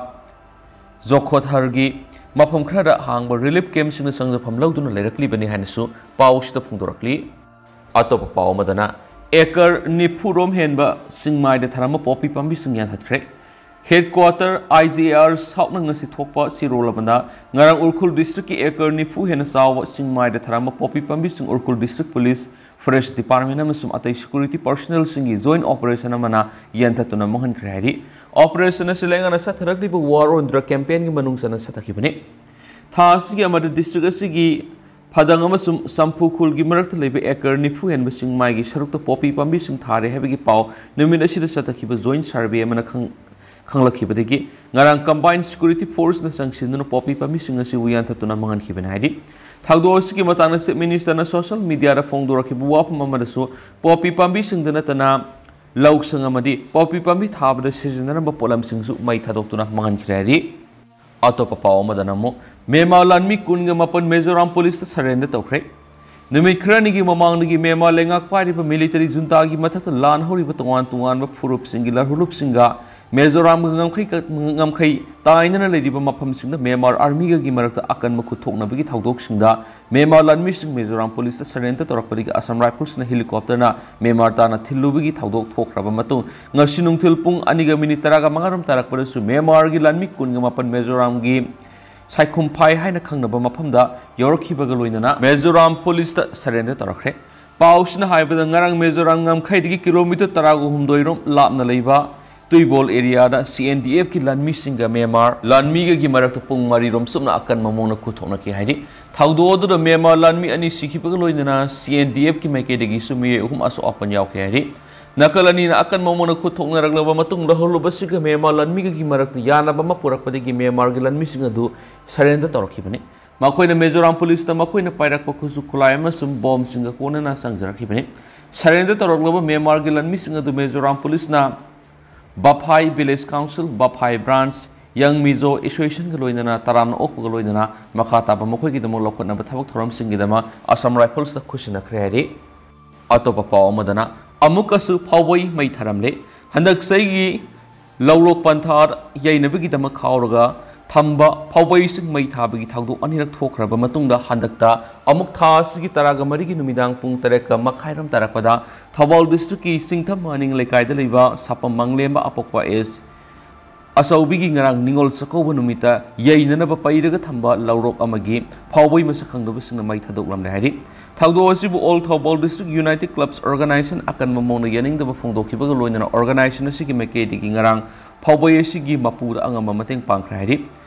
ꯖꯣꯈꯣꯊꯔꯒꯤ ꯃꯐꯝ ꯈꯔꯗ ꯍꯥꯡꯕ relief campꯁꯤꯡꯗ ꯆꯪꯖꯐꯝ ꯂꯧꯗꯨꯅ ꯂꯩꯔꯛꯂꯤꯕꯅꯤ ꯍꯥꯏꯅꯁꯨ ꯄꯥꯎꯁꯤꯗ ꯐꯣꯡꯗꯣꯔꯛꯂꯤ꯫ ꯑꯇꯣꯞꯄ ꯄꯥꯎ ꯑꯃꯗꯅ, acre ꯅꯤꯐꯨ ꯔꯣꯝ ꯍꯦꯟꯕ ꯁꯤꯡꯃꯥꯏꯗ ꯊꯥꯔꯝꯕ ꯄꯣꯄꯤ ꯄꯥꯝꯕꯤꯁꯤꯡ ꯌꯥꯟꯊꯠꯈ꯭ꯔꯦ꯫ Headquarter IGAR Southꯅ ꯉꯁꯤ ꯊꯣꯛꯄ ꯆꯦꯔꯣꯜ ꯑꯃꯗ, ꯉꯔꯥꯡ ꯎꯈ꯭ꯔꯨꯜ districtꯀꯤ acre ꯅꯤꯐꯨ ꯍꯦꯟꯅ ꯆꯥꯎꯕ ꯁꯤꯡꯃꯥꯏꯗ ꯊꯥꯔꯝꯕ ꯄꯣꯄꯤ ꯄꯥꯝꯕꯤꯁꯤꯡ Ukhrul district police, forest department ꯑꯃꯁꯨꯡ ꯑꯇꯩ security personnelꯁꯤꯡꯒꯤ joint operation ꯑꯃꯅ ꯌꯥꯟꯊꯠꯇꯨꯅ ꯃꯥꯡꯍꯟꯈ꯭ꯔꯦ ꯍꯥꯏꯔꯤ꯫ Operation ꯑꯁꯤ ꯂꯩꯉꯥꯛꯅ ꯆꯠꯊꯔꯛꯂꯤꯕ War on Drug campaignꯒꯤ ꯃꯅꯨꯡ ꯆꯟꯅ ꯆꯠꯊꯈꯤꯕꯅꯤ꯫ ꯊꯥ ꯑꯁꯤꯒꯤ ꯑꯃꯗ district ꯑꯁꯤꯒꯤ ꯐꯗꯪ ꯑꯃꯁꯨꯡ ꯆꯝꯐꯨ ꯈꯨꯜꯒꯤ ꯃꯔꯛꯇ ꯂꯩꯕ acre ꯅꯤꯐꯨ ꯍꯦꯟꯕ ꯁꯤꯡꯃꯥꯏꯒꯤ ꯁꯔꯨꯛꯇ ꯄꯣꯄꯤ ꯄꯥꯝꯕꯤꯁꯤꯡ ꯊꯥꯔꯦ ꯍꯥꯏꯕꯒꯤ ꯄꯥꯎ ꯅꯨꯃꯤꯠ ꯑꯁꯤꯗ ꯆꯠꯊꯈꯤꯕ joint survey ꯑꯃꯅ ꯈꯪ-, ꯈꯪꯂꯛꯈꯤꯕꯗꯒꯤ ꯉꯔꯥꯡ combined security forceꯅ ꯆꯪꯁꯤꯟꯗꯨꯅ ꯄꯣꯄꯤ ꯄꯥꯝꯕꯤꯁꯤꯡ ꯑꯁꯤꯕꯨ ꯌꯥꯟꯊꯠꯇꯨꯅ ꯃꯥꯡꯍꯟꯈꯤꯕꯅꯤ ꯍꯥꯏꯔꯤ꯫ ꯊꯧꯗꯣꯛ ꯑꯁꯤꯒꯤ ꯃꯇꯥꯡꯗ Chief Ministerꯅ social mediaꯗ ꯐꯣꯡꯗꯣꯔꯛꯈꯤꯕ ꯋꯥꯐꯝ ꯑꯃꯗꯁꯨ ꯄꯣꯄꯤ ꯄꯥꯝꯕꯤꯁꯤꯡꯗ ꯅꯠꯇꯅ ꯂꯧꯁꯪ ꯑꯃꯗꯤ ꯄꯣꯄꯤ ꯄꯥꯝꯕꯤ ꯊꯥꯕꯗ ꯁꯤꯖꯤꯟꯅꯔꯝꯕ ꯄꯣꯠꯂꯝꯁꯤꯡꯁꯨ ꯃꯩ ꯊꯥꯗꯣꯛꯇꯨꯅ ꯃꯥꯡꯍꯟꯈ꯭ꯔꯦ ꯍꯥꯏꯔꯤ꯫ ꯑꯇꯣꯞꯄ ꯄꯥꯎ ꯑꯃꯗꯅ ꯑꯃꯨꯛ, ꯃ꯭ꯌꯥꯟꯃꯥꯔ ꯂꯥꯟꯃꯤ ꯀꯨꯟꯒ ꯃꯥꯄꯟ ꯃꯤꯖꯣꯔꯥꯝ policeꯇ surrender ꯇꯧꯈ꯭ꯔꯦ꯫ ꯅꯨꯃꯤꯠ ꯈꯔꯅꯤꯒꯤ ꯃꯃꯥꯡꯗꯒꯤ ꯃ꯭ꯌꯥꯟꯃꯥꯔ ꯂꯩꯉꯥꯛ ꯄꯥꯏꯔꯤꯕ military juntaꯒꯤ ꯃꯊꯛꯇ ꯂꯥꯟ ꯍꯧꯔꯤꯕ ꯇꯣꯉꯥꯟ ꯇꯣꯉꯥꯟꯕ ꯐꯨꯔꯨꯞꯁꯤꯡꯒꯤ ꯂꯥꯜꯍꯧꯂꯨꯞꯁꯤꯡꯒ ꯃꯤꯖꯣꯔꯥꯝꯒ ꯉꯝꯈꯩ ꯉꯝꯈꯩ ꯇꯥꯏꯅꯅ ꯂꯩꯔꯤꯕ ꯃꯐꯝꯁꯤꯡꯗ ꯃ꯭ꯌꯥꯟꯃꯥꯔ ꯑꯥꯔꯃꯤꯒꯒꯤ ꯃꯔꯛꯇ ꯑꯀꯟꯕ ꯈꯨꯠꯊꯣꯛꯅꯕꯒꯤ ꯊꯧꯗꯣꯛꯁꯤꯡꯗ ꯃ꯭ꯌꯥꯟꯃꯥꯔ ꯂꯥꯟꯃꯤꯁꯤꯡ ꯃꯤꯖꯣꯔꯥꯝ ꯄꯨꯂꯤꯁꯇ ꯁꯔꯦꯟꯗꯔ ꯇꯧꯔꯛꯄꯗꯒꯤ ꯑꯁꯥꯝ ꯔꯥꯏꯐꯜꯁꯅ ꯍꯦꯂꯤꯀꯣꯞꯇꯔꯅ ꯃ꯭ꯌꯥꯟꯃꯥꯔ ꯇꯥꯟꯅ ꯊꯤꯜꯂꯨꯕꯒꯤ ꯊꯧꯗꯣꯛ ꯊꯣꯛꯈ꯭ꯔꯕ ꯃꯇꯨꯡ, ꯉꯁꯤ ꯅꯨꯡꯊꯤꯜ ꯄꯨꯡ ꯑꯅꯤꯒ ꯃꯤꯅꯤꯠ ꯇꯔꯥꯒ ꯃꯉꯥꯔꯣꯝ ꯇꯥꯔꯛꯄꯗꯁꯨ ꯃ꯭ꯌꯥꯟꯃꯥꯔꯒꯤ ꯂꯥꯟꯃꯤ ꯀꯨꯟꯒ ꯃꯥꯄꯟ ꯃꯤꯖꯣꯔꯥꯝꯒꯤ ꯁꯥꯏꯈꯨꯝꯐꯥꯏ ꯍꯥꯏꯅ ꯈꯪꯅꯕ ꯃꯐꯝꯗ ꯌꯧꯔꯛꯈꯤꯕꯒ ꯂꯣꯏꯅꯅ ꯃꯤꯖꯣꯔꯥꯝ ꯄꯨꯂꯤꯁꯇ ꯁꯔꯦꯟꯗꯔ ꯇꯧꯔꯛꯈ꯭ꯔꯦ꯫ ꯄꯥꯎꯁꯤꯅ ꯍꯥꯏꯕꯗ, ꯉꯔꯥꯡ ꯃꯤꯖꯣꯔꯥꯝ ꯉꯝꯈꯩꯗꯒꯤ ꯀꯤꯂꯣꯃꯤꯇꯔ ꯇꯔꯥꯒ ꯍꯨꯝꯗꯣꯏ ꯔꯣꯝ ꯂꯥꯞꯅ ꯂꯩꯕ ꯇꯨꯏꯕꯣꯜ ꯑꯦꯔꯤꯌꯥꯗ ꯁꯤ ꯑꯦꯟ ꯗꯤ ꯑꯦꯐꯀꯤ ꯂꯥꯟꯃꯤꯁꯤꯡꯒ ꯃ꯭ꯌꯥꯟꯃꯥꯔ ꯂꯥꯟꯃꯤꯒꯒꯤ ꯃꯔꯛꯇ ꯄꯨꯡ ꯃꯔꯤ ꯔꯣꯝ ꯆꯨꯞꯅ ꯑꯀꯟꯕ ꯃꯑꯣꯡꯗ ꯈꯨꯠꯊꯣꯛꯅꯈꯤ ꯍꯥꯏꯔꯤ꯫ ꯊꯧꯗꯣꯛ ꯑꯗꯨꯗ ꯃ꯭ꯌꯥꯟꯃꯥꯔ ꯂꯥꯟꯃꯤ ꯑꯅꯤ ꯁꯤꯈꯤꯕꯒ ꯂꯣꯏꯅꯅ ꯁꯤ ꯑꯦꯟ ꯗꯤ ꯑꯦꯐꯀꯤ ꯃꯥꯏꯀꯩꯗꯒꯤꯁꯨ ꯃꯤꯑꯣꯏ ꯑꯍꯨꯝ ꯑꯁꯣꯛ ꯑꯄꯟ ꯌꯥꯎꯈꯤ ꯍꯥꯏꯔꯤ꯫ ꯅꯥꯀꯜ ꯑꯅꯤꯅ ꯑꯀꯟꯕ ꯃꯑꯣꯡꯗ ꯈꯨꯠꯊꯣꯛꯅꯔꯛꯂꯕ ꯃꯇꯨꯡꯗ ꯍꯧꯔꯨꯕꯁꯤꯒ ꯃ꯭ꯌꯥꯟꯃꯥꯔ ꯂꯥꯟꯃꯤꯒꯒꯤ ꯃꯔꯛꯇ ꯌꯥꯅꯕ ꯑꯃ ꯄꯨꯔꯛꯄꯗꯒꯤ ꯃ꯭ꯌꯥꯟꯃꯥꯔꯒꯤ ꯂꯥꯟꯃꯤꯁꯤꯡ ꯑꯗꯨ ꯁꯔꯦꯟꯗꯔ ꯇꯧꯔꯛꯈꯤꯕꯅꯤ꯫ ꯃꯈꯣꯏꯅ ꯃꯤꯖꯣꯔꯥꯝ ꯄꯨꯂꯤꯁꯇ ꯃꯈꯣꯏꯅ ꯄꯥꯏꯔꯛꯄ ꯈꯨꯠꯁꯨ ꯈꯨꯠꯂꯥꯏ ꯑꯃꯁꯨꯡ ꯕꯣꯝꯁꯤꯡꯒ ꯀꯣꯟꯅꯅ ꯆꯪꯖꯔꯛꯈꯤꯕꯅꯤ꯫ ꯁꯔꯦꯟꯗꯔ ꯇꯧꯔꯛꯂꯕ ꯃ꯭ꯌꯥꯟꯃꯥꯔꯒꯤ ꯂꯥꯟꯃꯤꯁꯤꯡ ꯑꯗꯨ ꯃꯤꯖꯣꯔꯥꯝ ꯄꯨꯂꯤꯁꯅ ꯕꯐꯥꯏ ꯚꯤꯂꯦꯖ ꯀꯥꯎꯟꯁꯤꯜ, ꯕꯐꯥꯏ ꯕ꯭ꯔꯥꯟꯁ, ꯌꯪ ꯃꯤꯖꯣ ꯑꯦꯁꯣꯁꯤꯌꯦꯁꯟꯒ ꯂꯣꯏꯅꯅ ꯇꯔꯥꯝꯅ ꯑꯣꯛꯄꯒ ꯂꯣꯏꯅꯅ ꯃꯈꯥ ꯇꯥꯕ ꯃꯈꯣꯏꯒꯤꯗꯃꯛ ꯂꯧꯈꯠꯅꯕ ꯊꯕꯛ ꯊꯧꯔꯝꯁꯤꯡꯒꯤꯗꯃꯛ ꯑꯁꯥꯝ ꯔꯥꯏꯐꯜꯁꯇ ꯈꯨꯠꯁꯤꯟꯅꯈ꯭ꯔꯦ ꯍꯥꯏꯔꯤ꯫ ꯑꯇꯣꯞꯄ ꯄꯥꯎ ꯑꯃꯗꯅ, ꯑꯃꯨꯛꯀꯁꯨ ꯐꯥꯎꯕꯩ ꯃꯩ ꯊꯥꯔꯝꯂꯦ꯫ ꯍꯟꯗꯛ ꯆꯍꯤꯒꯤ ꯂꯧꯔꯣꯛ ꯄꯟꯊꯥ ꯌꯩꯅꯕꯒꯤꯗꯃꯛ ꯈꯥꯎꯔꯒ ꯊꯝꯕ ꯐꯥꯎꯕꯩꯁꯤꯡ ꯃꯩ ꯊꯥꯕꯒꯤ ꯊꯧꯗꯣꯛ ꯑꯅꯤꯔꯛ ꯊꯣꯛꯈ꯭ꯔꯕ ꯃꯇꯨꯡꯗ, ꯍꯟꯗꯛꯇ ꯑꯃꯨꯛ ꯊꯥ ꯑꯁꯤꯒꯤ ꯇꯔꯥꯒ ꯃꯔꯤꯒꯤ ꯅꯨꯃꯤꯗꯥꯡ ꯄꯨꯡ ꯇꯔꯦꯠꯀ ꯃꯈꯥꯏꯔꯣꯝ ꯇꯥꯔꯛꯄꯗ ꯊꯧꯕꯥꯜ ꯗꯤꯁꯇ꯭ꯔꯤꯛꯀꯤ ꯁꯤꯡꯊꯝ ꯃꯅꯤꯡ ꯂꯩꯀꯥꯏꯗ ꯂꯩꯕ ꯁꯥꯄꯝ ꯃꯪꯂꯦꯝꯕ ꯑꯄꯣꯛꯄ ꯑꯦꯁ ꯑꯆꯧꯕꯤꯒꯤ ꯉꯔꯥꯡ ꯅꯤꯉꯣꯜ ꯆꯥꯛꯀꯧꯕ ꯅꯨꯃꯤꯠꯇ ꯌꯩꯅꯅꯕ ꯄꯩꯔꯒ ꯊꯝꯕ ꯂꯧꯔꯣꯛ ꯑꯃꯒꯤ ꯐꯥꯎꯕꯩ ꯃꯁꯛ ꯈꯪꯗꯕꯁꯤꯡꯅ ꯃꯩ ꯊꯥꯗꯣꯛꯂꯝꯂꯦ ꯍꯥꯏꯔꯤ꯫ ꯊꯧꯗꯣꯛ ꯑꯁꯤꯕꯨ All Thoubal District United Clubs Organization ꯑꯀꯟꯕ ꯃꯑꯣꯡꯗ ꯌꯥꯅꯤꯡꯗꯕ ꯐꯣꯡꯗꯣꯛꯈꯤꯕꯒ ꯂꯣꯏꯅꯅ organization ꯑꯁꯤꯒꯤ ꯃꯥꯏꯀꯩꯗꯒꯤ ꯉꯔꯥꯡ ꯐꯥꯎꯕꯩ ꯑꯁꯤꯒꯤ ꯃꯄꯨꯗ ꯑꯉꯝꯕ ꯃꯇꯦꯡ ꯄꯥꯡꯈ꯭ꯔꯦ ꯍꯥꯏꯔꯤ꯫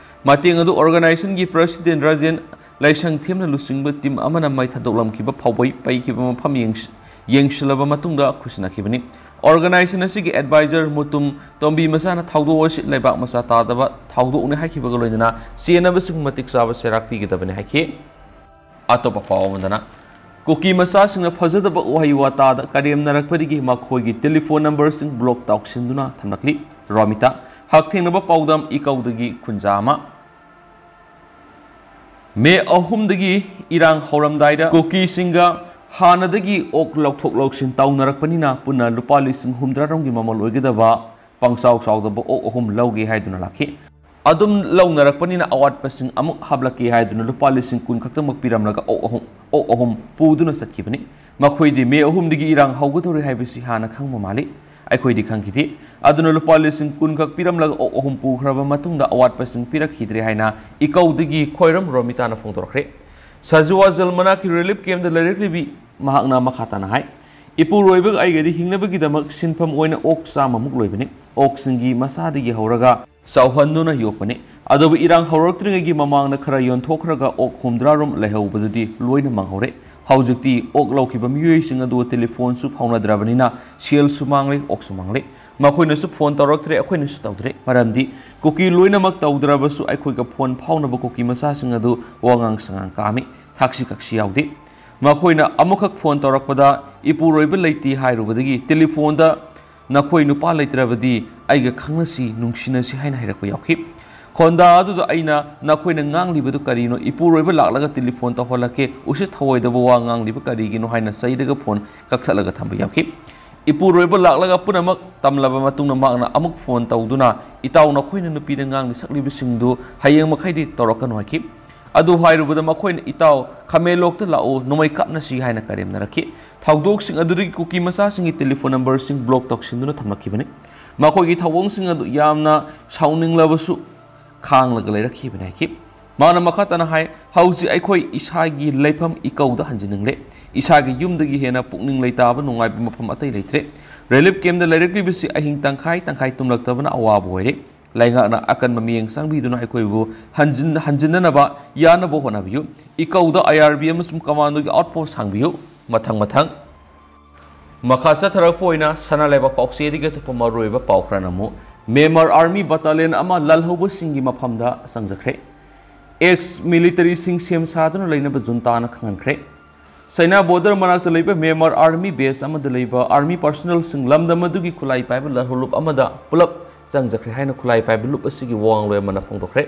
ꯃꯇꯦꯡ ꯑꯗꯨ organization ꯒꯤ president ꯔꯥꯖꯦꯟ ꯂꯥꯏꯁꯪꯊꯦꯝꯅ ꯂꯨꯆꯤꯡꯕ team ꯑꯃꯅ ꯃꯩ ꯊꯥꯗꯣꯛꯂꯝꯈꯤꯕ ꯐꯥꯎꯕꯩ ꯄꯩꯈꯤꯕ ꯃꯐꯝ ꯌꯦꯡꯁꯤ-, ꯌꯦꯡꯁꯤꯜꯂꯕ ꯃꯇꯨꯡꯗ ꯈꯨꯠꯁꯤꯟꯅꯈꯤꯕꯅꯤ꯫ Organization ꯑꯁꯤꯒꯤ advisor ꯃꯨꯇꯨꯝ ꯇꯣꯝꯕꯤ ꯃꯆꯥꯅ ꯊꯧꯗꯣꯛ ꯑꯁꯤ ꯂꯩꯕꯥꯛ ꯃꯆꯥ ꯇꯥꯗꯕ ꯊꯧꯗꯣꯛꯅꯤ ꯍꯥꯏꯈꯤꯕꯒ ꯂꯣꯏꯅꯅ ꯆꯦꯟꯅꯕꯁꯤꯡ ꯃꯇꯤꯛ ꯆꯥꯕ ꯆꯩꯔꯥꯛ ꯄꯤꯒꯗꯕꯅꯤ ꯍꯥꯏꯈꯤ꯫ ꯑꯇꯣꯞꯄ ꯄꯥꯎ ꯑꯃꯗꯅ, ꯀꯨꯀꯤ ꯃꯆꯥꯁꯤꯡꯅ ꯐꯖꯗꯕ ꯋꯥꯍꯩ ꯋꯥꯇꯥꯗ ꯀꯔꯦꯝꯅꯔꯛꯄꯗꯒꯤ ꯃꯈꯣꯏꯒꯤ telephone number ꯁꯤꯡ block ꯇꯧꯁꯤꯟꯗꯨꯅ ꯊꯝꯂꯛꯂꯤ꯫ ꯔꯣꯃꯤꯇꯥ꯫ ꯍꯛꯊꯦꯡꯅꯕ ꯄꯥꯎꯗꯝ ꯏꯀꯧꯗꯒꯤ ꯈꯨꯟꯖꯥ ꯑꯃ꯫ ꯃꯦ ꯑꯍꯨꯝꯗꯒꯤ ꯏꯔꯥꯡ ꯍꯧꯔꯝꯗꯥꯏꯗ ꯀꯨꯀꯤꯁꯤꯡꯒ ꯍꯥꯟꯅꯗꯒꯤ ꯑꯣꯛ ꯂꯧꯊꯣꯛ ꯂꯧꯁꯤꯟ ꯇꯧꯅꯔꯛꯄꯅꯤꯅ ꯄꯨꯟꯅ ꯂꯨꯄꯥ ꯂꯤꯁꯤꯡ ꯍꯨꯝꯗ꯭ꯔꯥ ꯔꯣꯝꯒꯤ ꯃꯃꯜ ꯑꯣꯏꯒꯗꯕ ꯄꯪꯆꯥꯎ ꯆꯥꯎꯗꯕ ꯑꯣꯛ ꯑꯍꯨꯝ ꯂꯧꯒꯦ ꯍꯥꯏꯗꯨꯅ ꯂꯥꯛꯈꯤ꯫ ꯑꯗꯨꯝ ꯂꯧꯅꯔꯛꯄꯅꯤꯅ ꯑꯋꯥꯠꯄꯁꯤꯡ ꯑꯃꯨꯛ ꯍꯥꯞꯂꯛꯀꯦ ꯍꯥꯏꯗꯨꯅ ꯂꯨꯄꯥ ꯂꯤꯁꯤꯡ ꯀꯨꯟ ꯈꯛꯇꯃꯛ ꯄꯤꯔꯝꯂꯒ ꯑꯣꯛ ꯑꯍꯨꯝ, ꯑꯣꯛ ꯑꯍꯨꯝ ꯄꯨꯗꯨꯅ ꯆꯠꯈꯤꯕꯅꯤ꯫ ꯃꯈꯣꯏꯗꯤ ꯃꯦ ꯑꯍꯨꯝꯗꯒꯤ ꯏꯔꯥꯡ ꯍꯧꯒꯗꯧꯔꯦ ꯍꯥꯏꯕꯁꯤ ꯍꯥꯟꯅ ꯈꯪꯕ ꯃꯥꯜꯂꯤ꯫ ꯑꯩꯈꯣꯏꯗꯤ ꯈꯪꯈꯤꯗꯦ꯫ ꯑꯗꯨꯅ ꯂꯨꯄꯥ ꯂꯤꯁꯤꯡ ꯀꯨꯟ ꯈꯛ ꯄꯤꯔꯝꯂꯒ ꯑꯣꯛ ꯑꯍꯨꯝ ꯄꯨꯈ꯭ꯔꯕ ꯃꯇꯨꯡꯗ ꯑꯋꯥꯠꯄꯁꯤꯡ ꯄꯤꯔꯛꯈꯤꯗ꯭ꯔꯦ ꯍꯥꯏꯅ ꯏꯀꯧꯗꯒꯤ ꯈꯣꯏꯔꯝ ꯔꯣꯃꯤꯇꯥꯅ ꯐꯣꯡꯗꯣꯔꯛꯈ꯭ꯔꯦ꯫ ꯁꯖꯨꯋꯥ ꯖꯦꯜ ꯃꯅꯥꯛꯀꯤ ꯔꯤꯂꯤꯐ ꯀꯦꯝꯞꯇ ꯂꯩꯔꯛꯂꯤꯕꯤ ꯃꯍꯥꯛꯅ ꯃꯈꯥ ꯇꯥꯅ ꯍꯥꯏ, ꯏꯄꯨꯔꯣꯏꯕꯒ ꯑꯩꯒꯗꯤ ꯍꯤꯡꯅꯕꯒꯤꯗꯃꯛ ꯁꯤꯟꯐꯝ ꯑꯣꯏꯅ ꯑꯣꯛ ꯆꯥꯝꯃꯃꯨꯛ ꯂꯣꯏꯕꯅꯤ꯫ ꯑꯣꯛꯁꯤꯡꯒꯤ ꯃꯁꯥꯗꯒꯤ ꯍꯧꯔꯒ ꯆꯥꯎꯍꯟꯗꯨꯅ ꯌꯣꯛꯄꯅꯤ꯫ ꯑꯗꯨꯕꯨ ꯏꯔꯥꯡ ꯍꯧꯔꯛꯇ꯭ꯔꯤꯉꯩꯒꯤ ꯃꯃꯥꯡꯗ ꯈꯔ ꯌꯣꯟꯊꯣꯛꯈ꯭ꯔꯒ ꯑꯣꯛ ꯍꯨꯝꯗ꯭ꯔꯥ ꯔꯣꯝ ꯂꯩꯍꯧꯕꯗꯨꯗꯤ ꯂꯣꯏꯅ ꯃꯥꯡꯍꯧꯔꯦ꯫ ꯍꯧꯖꯤꯛꯇꯤ ꯑꯣꯛ ꯂꯧꯈꯤꯕ ꯃꯤꯑꯣꯏꯁꯤꯡ ꯑꯗꯨ ꯇꯦꯂꯤꯐꯣꯟꯁꯨ ꯐꯥꯎꯅꯗ꯭ꯔꯕꯅꯤꯅ ꯁꯦꯜꯁꯨ ꯃꯥꯡꯂꯦ, ꯑꯣꯛꯁꯨ ꯃꯥꯡꯂꯦ꯫ ꯃꯈꯣꯏꯅꯁꯨ ꯐꯣꯟ ꯇꯧꯔꯛꯇ꯭ꯔꯦ, ꯑꯩꯈꯣꯏꯅꯁꯨ ꯇꯧꯗ꯭ꯔꯦ꯫ ꯃꯔꯝꯗꯤ ꯀꯨꯀꯤ ꯂꯣꯏꯅꯃꯛ ꯇꯧꯗ꯭ꯔꯕꯁꯨ ꯑꯩꯈꯣꯏꯒ ꯐꯣꯟ ꯐꯥꯎꯅꯕ ꯀꯨꯀꯤ ꯃꯆꯥꯁꯤꯡ ꯑꯗꯨ ꯋꯥꯉꯥꯡ ꯁꯉꯥꯡ ꯀꯥꯝꯃꯤ, ꯊꯥꯛꯁꯤ ꯈꯛꯁꯤ ꯌꯥꯎꯗꯦ꯫ ꯃꯈꯣꯏꯅ ꯑꯃꯨꯛꯈꯛ ꯐꯣꯟ ꯇꯧꯔꯛꯄꯗ ꯏꯄꯨꯔꯣꯏꯕ ꯂꯩꯇꯦ ꯍꯥꯏꯔꯨꯕꯗꯒꯤ ꯇꯦꯂꯤꯐꯣꯟꯗ "ꯅꯈꯣꯏ ꯅꯨꯄꯥ ꯂꯩꯇ꯭ꯔꯕꯗꯤ ꯑꯩꯒ ꯈꯪꯅꯁꯤ, ꯅꯨꯡꯁꯤꯅꯁꯤ" ꯍꯥꯏꯅ ꯍꯥꯏꯔꯛꯄ ꯌꯥꯎꯈꯤ꯫ ꯈꯣꯟꯗꯥ ꯑꯗꯨꯗ ꯑꯩꯅ "ꯅꯈꯣꯏꯅ ꯉꯥꯡꯂꯤꯕꯗꯨ ꯀꯔꯤꯅꯣ? ꯏꯄꯨꯔꯣꯏꯕ ꯂꯥꯛꯂꯒ ꯇꯦꯂꯤꯐꯣꯟ ꯇꯧꯍꯜꯂꯛꯀꯦ, ꯎꯁꯤꯠ ꯊꯑꯣꯏꯗꯕ ꯋꯥ ꯉꯥꯡꯂꯤꯕ ꯀꯔꯤꯒꯤꯅꯣ?" ꯍꯥꯏꯅ ꯆꯩꯔꯒ ꯐꯣꯟ ꯀꯛꯊꯠꯂꯒ ꯊꯝꯕ ꯌꯥꯎꯈꯤ꯫ ꯏꯄꯨꯔꯣꯏꯕ ꯂꯥꯛꯂꯒ ꯄꯨꯝꯅꯃꯛ ꯇꯝꯂꯕ ꯃꯇꯨꯡꯗ ꯃꯍꯥꯛꯅ ꯑꯃꯨꯛ ꯐꯣꯟ ꯇꯧꯗꯨꯅ, "ꯏꯇꯥꯎ, ꯅꯈꯣꯏꯅ ꯅꯨꯄꯤꯗ ꯉꯥꯡꯂꯤ ꯁꯛꯂꯤꯕꯁꯤꯡꯗꯨ ꯍꯌꯦꯡ ꯃꯈꯩꯗꯤ ꯇꯧꯔꯛꯀꯅꯨ" ꯍꯥꯏꯈꯤ꯫ ꯑꯗꯨ ꯍꯥꯏꯔꯨꯕꯗ ꯃꯈꯣꯏꯅ "ꯏꯇꯥꯎ, ꯈꯥꯃꯦꯟꯂꯣꯛꯇ ꯂꯥꯛꯎ, ꯅꯣꯡꯃꯩ ꯀꯥꯞꯅꯁꯤ" ꯍꯥꯏꯅ ꯀꯔꯦꯝꯅꯔꯛꯈꯤ꯫ ꯊꯧꯗꯣꯛꯁꯤꯡ ꯑꯗꯨꯗꯒꯤ ꯀꯨꯀꯤ ꯃꯆꯥꯁꯤꯡꯒꯤ ꯇꯦꯂꯤꯐꯣꯟ ꯅꯝꯕꯔꯁꯤꯡ ꯕ꯭ꯂꯣꯛ ꯇꯧꯁꯤꯟꯗꯨꯅ ꯊꯝꯂꯛꯈꯤꯕꯅꯤ꯫ ꯃꯈꯣꯏꯒꯤ ꯊꯧꯑꯣꯡꯁꯤꯡ ꯑꯗꯨ ꯌꯥꯝꯅ ꯁꯥꯎꯅꯤꯡꯂꯕꯁꯨ ꯈꯥꯡꯂꯒ ꯂꯩꯔꯛꯈꯤꯕꯅꯤ ꯍꯥꯏꯈꯤ꯫ ꯃꯥꯅ ꯃꯈꯥ ꯇꯥꯅ ꯍꯥꯏ, "ꯍꯧꯖꯤꯛ ꯑꯩꯈꯣꯏ ꯏꯁꯥꯒꯤ ꯂꯩꯐꯝ ꯏꯀꯧꯗ ꯍꯟꯖꯤꯟꯅꯤꯡꯂꯦ꯫ ꯏꯁꯥꯒꯤ ꯌꯨꯝꯗꯒꯤ ꯍꯦꯟꯅ ꯄꯨꯛꯅꯤꯡ ꯂꯩꯇꯥꯕ ꯅꯨꯡꯉꯥꯏꯕ ꯃꯐꯝ ꯑꯇꯩ ꯂꯩꯇ꯭ꯔꯦ꯫ ꯔꯤꯂꯤꯐ ꯀꯦꯝꯞꯇ ꯂꯩꯔꯛꯂꯤꯕꯁꯤ ꯑꯍꯤꯡ ꯇꯪꯈꯥꯏ ꯇꯪꯈꯥꯏ ꯇꯨꯝꯂꯛꯇꯕꯅ ꯑꯋꯥꯕ ꯑꯣꯏꯔꯦ꯫ ꯂꯩꯉꯥꯛꯅ ꯑꯀꯟꯕ ꯃꯤꯠꯌꯦꯡ ꯆꯪꯕꯤꯗꯨꯅ ꯑꯩꯈꯣꯏꯕꯨ ꯍꯟꯖꯤꯟ-, ꯍꯟꯖꯤꯟꯅꯅꯕ ꯌꯥꯅꯕ ꯍꯣꯠꯅꯕꯤꯌꯨ꯫ ꯏꯀꯧꯗ ꯑꯥꯏ ꯑꯥꯔ ꯕꯤ ꯑꯃꯁꯨꯡ ꯀꯃꯥꯟꯗꯣꯒꯤ ꯑꯥꯎꯠꯄꯣꯁ ꯍꯥꯡꯕꯤꯌꯨ꯫ ꯃꯊꯪ ꯃꯊꯪ ꯃꯈꯥ ꯆꯠꯊꯔꯛꯄ ꯑꯣꯏꯅ ꯁꯅꯥ ꯂꯩꯕꯥꯛ ꯄꯥꯎꯆꯦꯗꯒꯤ ꯑꯇꯣꯞꯄ ꯃꯔꯨꯑꯣꯏꯕ ꯄꯥꯎ ꯈꯔꯅ ꯑꯃꯨꯛ ꯃ꯭ꯌꯥꯟꯃꯥꯔ ꯑꯥꯔꯃꯤ ꯕꯠꯇꯥꯂꯤꯌꯟ ꯑꯃ ꯂꯥꯜꯍꯧꯕꯁꯤꯡꯒꯤ ꯃꯐꯝꯗ ꯆꯪꯖꯈ꯭ꯔꯦ꯫ ꯑꯦꯛꯁ ꯃꯤꯂꯤꯇꯔꯤꯁꯤꯡ ꯁꯦꯝ ꯁꯥꯗꯨꯅ ꯂꯩꯅꯕ ꯖꯨꯟꯇꯥꯅ ꯈꯪꯍꯟꯈ꯭ꯔꯦ꯫ ꯆꯩꯅꯥ ꯕꯣꯔꯗꯔ ꯃꯅꯥꯛꯇ ꯂꯩꯕ ꯃ꯭ꯌꯥꯟꯃꯥꯔ ꯑꯥꯔꯃꯤ ꯕꯦꯁ ꯑꯃꯗ ꯂꯩꯕ ꯑꯥꯔꯃꯤ ꯄꯔꯁꯣꯅꯦꯜꯁꯤꯡ ꯂꯝꯗꯝ ꯑꯗꯨꯒꯤ ꯈꯨꯠꯂꯥꯏ ꯄꯥꯏꯕ ꯂꯥꯜꯍꯧꯂꯨꯞ ꯑꯃꯗ ꯄꯨꯂꯞ ꯆꯪꯖꯈ꯭ꯔꯦ ꯍꯥꯏꯅ ꯈꯨꯠꯂꯥꯏ ꯄꯥꯏꯕ ꯂꯨꯞ ꯑꯁꯤꯒꯤ ꯋꯥ ꯉꯥꯡꯂꯣꯏ ꯑꯃꯅ ꯐꯣꯡꯗꯣꯛꯈ꯭ꯔꯦ꯫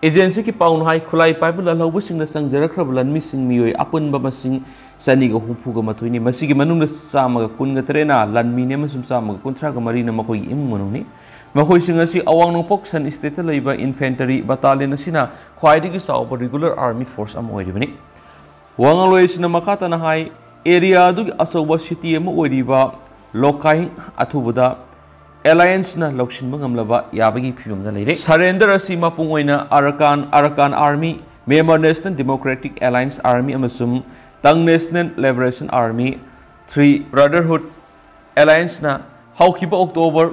ꯑꯦꯖꯦꯟꯁꯤꯒꯤ ꯄꯥꯎꯅ ꯍꯥꯏ, ꯈꯨꯠꯂꯥꯏ ꯄꯥꯏꯕ ꯂꯥꯜꯍꯧꯕꯁꯤꯡꯗ ꯆꯪꯖꯔꯛꯈ꯭ꯔꯕ ꯂꯥꯟꯃꯤꯁꯤꯡ ꯃꯤꯑꯣꯏ ꯑꯄꯨꯟꯕ ꯃꯁꯤꯡ ꯆꯅꯤꯒ ꯍꯨꯝꯐꯨꯒ ꯃꯥꯊꯣꯏꯅꯤ꯫ ꯃꯁꯤꯒꯤ ꯃꯅꯨꯡꯗ ꯆꯥꯝꯃꯒ ꯀꯨꯟꯒ ꯇꯔꯦꯠꯅ ꯂꯥꯟꯃꯤꯅꯤ ꯑꯃꯁꯨꯡ ꯆꯥꯝꯃꯒ ꯀꯨꯟꯊ꯭ꯔꯥꯒ ꯃꯔꯤꯅ ꯃꯈꯣꯏꯒꯤ ꯏꯃꯨꯡ ꯃꯅꯨꯡꯅꯤ꯫ ꯃꯈꯣꯏꯁꯤꯡ ꯑꯁꯤ ꯑꯋꯥꯡ ꯅꯣꯡꯄꯣꯛ ꯁꯟ ꯁ꯭ꯇꯦꯠꯇ ꯂꯩꯕ ꯏꯟꯐꯦꯟꯇꯔꯤ ꯕꯇꯥꯂꯤꯌꯟ ꯑꯁꯤꯅ ꯈ꯭ꯋꯥꯏꯗꯒꯤ ꯆꯥꯎꯕ ꯔꯤꯒꯨꯂꯔ ꯑꯥꯔꯃꯤ ꯐꯣꯔꯁ ꯑꯃ ꯑꯣꯏꯔꯤꯕꯅꯤ꯫ ꯋꯥꯉꯥꯡꯂꯣꯏ ꯑꯁꯤꯅ ꯃꯈꯥ ꯇꯥꯅ ꯍꯥꯏ, ꯑꯦꯔꯤꯌꯥ ꯑꯗꯨꯒꯤ ꯑꯆꯧꯕ ꯁꯤꯇꯤ ꯑꯃ ꯑꯣꯏꯔꯤꯕ ꯂꯣꯀꯥꯏ ꯑꯊꯨꯕꯗ ꯑꯦꯂꯥꯌꯟꯁꯅ ꯂꯧꯁꯤꯟꯕ ꯉꯝꯂꯕ ꯌꯥꯕꯒꯤ ꯐꯤꯕꯝꯗ ꯂꯩꯔꯦ꯫ ꯁꯔꯦꯟꯗꯔ ꯑꯁꯤ ꯃꯄꯨꯡ ꯑꯣꯏꯅ Arakan, Arakan army, Myanmar national democratic alliance army ꯑꯃꯁꯨꯡ ꯇꯪ ꯅꯦꯁꯅꯦꯜ ꯂꯤꯕꯔꯦꯁꯟ ꯑꯥꯔꯃꯤ, ꯊ꯭ꯔꯤ ꯕ꯭ꯔꯗꯔꯍꯨꯗ ꯑꯦꯂꯥꯌꯟꯁꯅ ꯍꯧꯈꯤꯕ ꯑꯣꯛꯇꯣꯕꯔ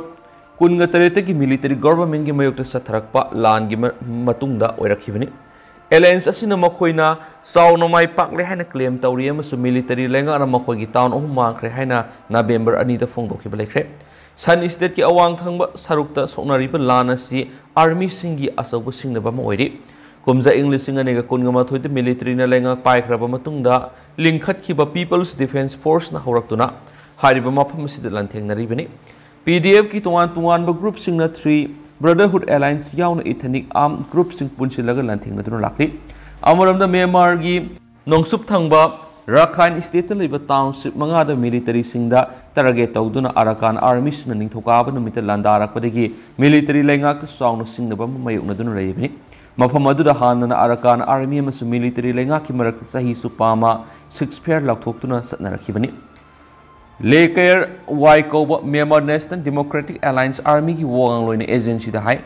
ꯀꯨꯟꯒ ꯇꯔꯦꯠꯇꯒꯤ ꯃꯤꯂꯤꯇꯔꯤ ꯒꯣꯚꯔꯟꯃꯦꯟꯒꯤ ꯃꯥꯌꯣꯛꯇ ꯆꯠꯊꯔꯛꯄ ꯂꯥꯟꯒꯤ ꯃ-, ꯃꯇꯨꯡꯗ ꯑꯣꯏꯔꯛꯈꯤꯕꯅꯤ꯫ ꯑꯦꯂꯥꯌꯟꯁ ꯑꯁꯤꯅ ꯃꯈꯣꯏꯅ ꯆꯥꯎꯅ ꯃꯥꯏ ꯄꯥꯛꯂꯦ ꯍꯥꯏꯅ ꯀ꯭ꯂꯦꯝ ꯇꯧꯔꯤ ꯑꯃꯁꯨꯡ ꯃꯤꯂꯤꯇꯔꯤ ꯂꯩꯉꯥꯛꯅ ꯃꯈꯣꯏꯒꯤ ꯇꯥꯎꯟ ꯑꯍꯨꯝ ꯃꯥꯡꯈ꯭ꯔꯦ ꯍꯥꯏꯅ ꯅꯕꯦꯝꯕꯔ ꯑꯅꯤꯗ ꯐꯣꯡꯗꯣꯛꯈꯤꯕ ꯂꯩꯈ꯭ꯔꯦ꯫ ꯁꯟ ꯁ꯭ꯇꯦꯠꯀꯤ ꯑꯋꯥꯡ ꯊꯪꯕ ꯁꯔꯨꯛꯇ ꯁꯣꯛꯅꯔꯤꯕ ꯂꯥꯟ ꯑꯁꯤ ꯑꯥꯔꯃꯤꯁꯤꯡꯒꯤ ꯑꯆꯧꯕ ꯁꯤꯡꯅꯕ ꯑꯃ ꯑꯣꯏꯔꯤ꯫ ꯀꯨꯝꯖꯥ ꯏꯪ ꯂꯤꯁꯤꯡ ꯑꯅꯤꯒ ꯀꯨꯟꯒ ꯃꯥꯊꯣꯏꯗ ꯃꯤꯂꯤꯇꯔꯤꯅ ꯂꯩꯉꯥꯛ ꯄꯥꯏꯈ꯭ꯔꯕ ꯃꯇꯨꯡꯗ ꯂꯤꯡꯈꯠꯈꯤꯕ ꯄꯤꯄꯜꯁ ꯗꯤꯐꯦꯟꯁ ꯐꯣꯔꯁꯅ ꯍꯧꯔꯛꯇꯨꯅ ꯍꯥꯏꯔꯤꯕ ꯃꯐꯝ ꯑꯁꯤꯗ ꯂꯥꯟꯊꯦꯡꯅꯔꯤꯕꯅꯤ꯫ ꯄꯤ ꯗꯤ ꯑꯦꯐꯀꯤ ꯇꯣꯉꯥꯟ ꯇꯣꯉꯥꯟꯕ ꯒ꯭ꯔꯨꯞꯁꯤꯡꯅ ꯊ꯭ꯔꯤ ꯕ꯭ꯔꯗꯔꯍꯨꯗ ꯑꯦꯂꯥꯌꯟꯁ ꯌꯥꯎꯅ ꯏꯊꯅꯤꯛ ꯑꯥꯔꯝ ꯒ꯭ꯔꯨꯞꯁꯤꯡ ꯄꯨꯟꯁꯤꯜꯂꯒ ꯂꯥꯟꯊꯦꯡꯅꯗꯨꯅ ꯂꯥꯛꯂꯤ꯫ ꯑꯃꯔꯣꯝꯗ ꯃ꯭ꯌꯥꯟꯃꯥꯔꯒꯤ ꯅꯣꯡꯆꯨꯞ ꯊꯪꯕ ꯔꯥꯈꯥꯏꯟ ꯁ꯭ꯇꯦꯠꯇ ꯂꯩꯕ ꯇꯥꯎꯟꯁꯤꯞ ꯃꯉꯥꯗ ꯃꯤꯂꯤꯇꯔꯤꯁꯤꯡꯗ ꯇꯥꯔꯒꯦꯠ ꯇꯧꯗꯨꯅ ꯑꯔꯀꯥꯟ ꯑꯥꯔꯃꯤꯁꯤꯡꯅ ꯅꯤꯡꯊꯧꯀꯥꯕ ꯅꯨꯃꯤꯠꯇ ꯂꯥꯟꯗꯥꯔꯛꯄꯗꯒꯤ ꯃꯤꯂꯤꯇꯔꯤ ꯂꯩꯉꯥꯛꯇ ꯆꯥꯎꯅ ꯁꯤꯡꯅꯕ ꯑꯃ ꯃꯥꯌꯣꯛꯅꯗꯨꯅ ꯂꯩꯔꯤꯕꯅꯤ꯫ ꯃꯐꯝ ꯑꯗꯨꯗ ꯍꯥꯟꯅꯅ ꯑꯔꯀꯥꯟ ꯑꯥꯔꯃꯤ ꯑꯃꯁꯨꯡ ꯃꯤꯂꯤꯇꯔꯤ ꯂꯩꯉꯥꯛꯀꯤ ꯃꯔꯛꯇ ꯆꯍꯤ ꯆꯨꯞꯄ ꯑꯃ ꯁꯤꯖꯐꯥꯌꯔ ꯂꯥꯎꯊꯣꯛꯇꯨꯅ ꯆꯠꯅꯔꯛꯈꯤꯕꯅꯤ꯫ ꯂꯦꯀꯌꯔ ꯋꯥꯏ ꯀꯧꯕ ꯃ꯭ꯌꯥꯟꯃꯥꯔ ꯅꯦꯁꯅꯦꯜ ꯗꯦꯃꯣꯀ꯭ꯔꯦꯇꯤꯛ ꯑꯦꯂꯥꯌꯟꯁ ꯑꯥꯔꯃꯤꯒꯤ ꯋꯥꯉꯥꯡꯂꯣꯏꯅ ꯑꯦꯖꯦꯟꯁꯤꯗ ꯍꯥꯏ,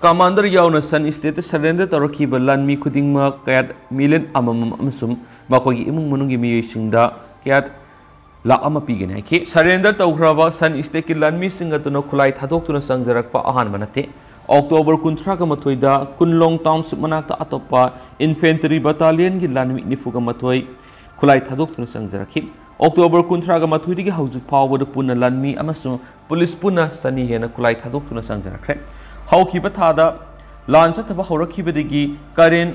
ꯀꯃꯥꯟꯗꯔ ꯌꯥꯎꯅ ꯁꯟ ꯁ꯭ꯇꯦꯠꯇ ꯁꯔꯦꯟꯗꯔ ꯇꯧꯔꯛꯈꯤꯕ ꯂꯥꯟꯃꯤ ꯈꯨꯗꯤꯡꯃꯛ ꯀꯌꯥꯠ ꯃꯤꯂꯤꯌꯟ ꯑꯃꯃꯝ ꯑꯃꯁꯨꯡ ꯃꯈꯣꯏꯒꯤ ꯏꯃꯨꯡ ꯃꯅꯨꯡꯒꯤ ꯃꯤꯑꯣꯏꯁꯤꯡꯗ ꯀꯌꯥꯠ ꯂꯥꯈ ꯑꯃ ꯄꯤꯒꯅꯤ ꯍꯥꯏꯈꯤ꯫ ꯁꯔꯦꯟꯗꯔ ꯇꯧꯈ꯭ꯔꯕ ꯁꯟ ꯁ꯭ꯇꯦꯠꯀꯤ ꯂꯥꯟꯃꯤꯁꯤꯡ ꯑꯗꯨꯅ ꯈꯨꯠꯂꯥꯏ ꯊꯥꯗꯣꯛꯇꯨꯅ ꯆꯪꯖꯔꯛꯄ ꯑꯍꯥꯟꯕ ꯅꯠꯇꯦ꯫ ꯑꯣꯛꯇꯣꯕꯔ ꯀꯨꯟꯊ꯭ꯔꯥꯒ ꯃꯥꯊꯣꯏꯗ ꯀꯨꯟꯂꯣꯡ ꯇꯥꯎꯟꯁꯤꯞ ꯃꯅꯥꯛꯇ ꯑꯇꯣꯞꯄ ꯏꯟꯐꯦꯟꯇꯔꯤ ꯕꯇꯥꯂꯤꯌꯟꯒꯤ ꯂꯥꯟꯃꯤ ꯅꯤꯐꯨꯒ ꯃꯥꯊꯣꯏ ꯈꯨꯠꯂꯥꯏ ꯊꯥꯗꯣꯛꯇꯨꯅ ꯆꯪꯖꯔꯛꯈꯤ꯫ ꯑꯣꯛꯇꯣꯕꯔ ꯀꯨꯟꯊ꯭ꯔꯥꯒ ꯃꯥꯊꯣꯏꯗꯒꯤ ꯍꯧꯖꯤꯛ ꯐꯥꯎꯕꯗ ꯄꯨꯟꯅ ꯂꯥꯟꯃꯤ ꯑꯃꯁꯨꯡ ꯄꯨꯂꯤꯁ ꯄꯨꯟꯅ ꯆꯅꯤ ꯍꯦꯟꯅ ꯈꯨꯠꯂꯥꯏ ꯊꯥꯗꯣꯛꯇꯨꯅ ꯆꯪꯖꯔꯛꯈ꯭ꯔꯦ꯫ ꯍꯧꯈꯤꯕ ꯊꯥꯗ ꯂꯥꯟ ꯆꯠꯊꯕ ꯍꯧꯔꯛꯈꯤꯕꯗꯒꯤ ꯀꯔꯦꯟ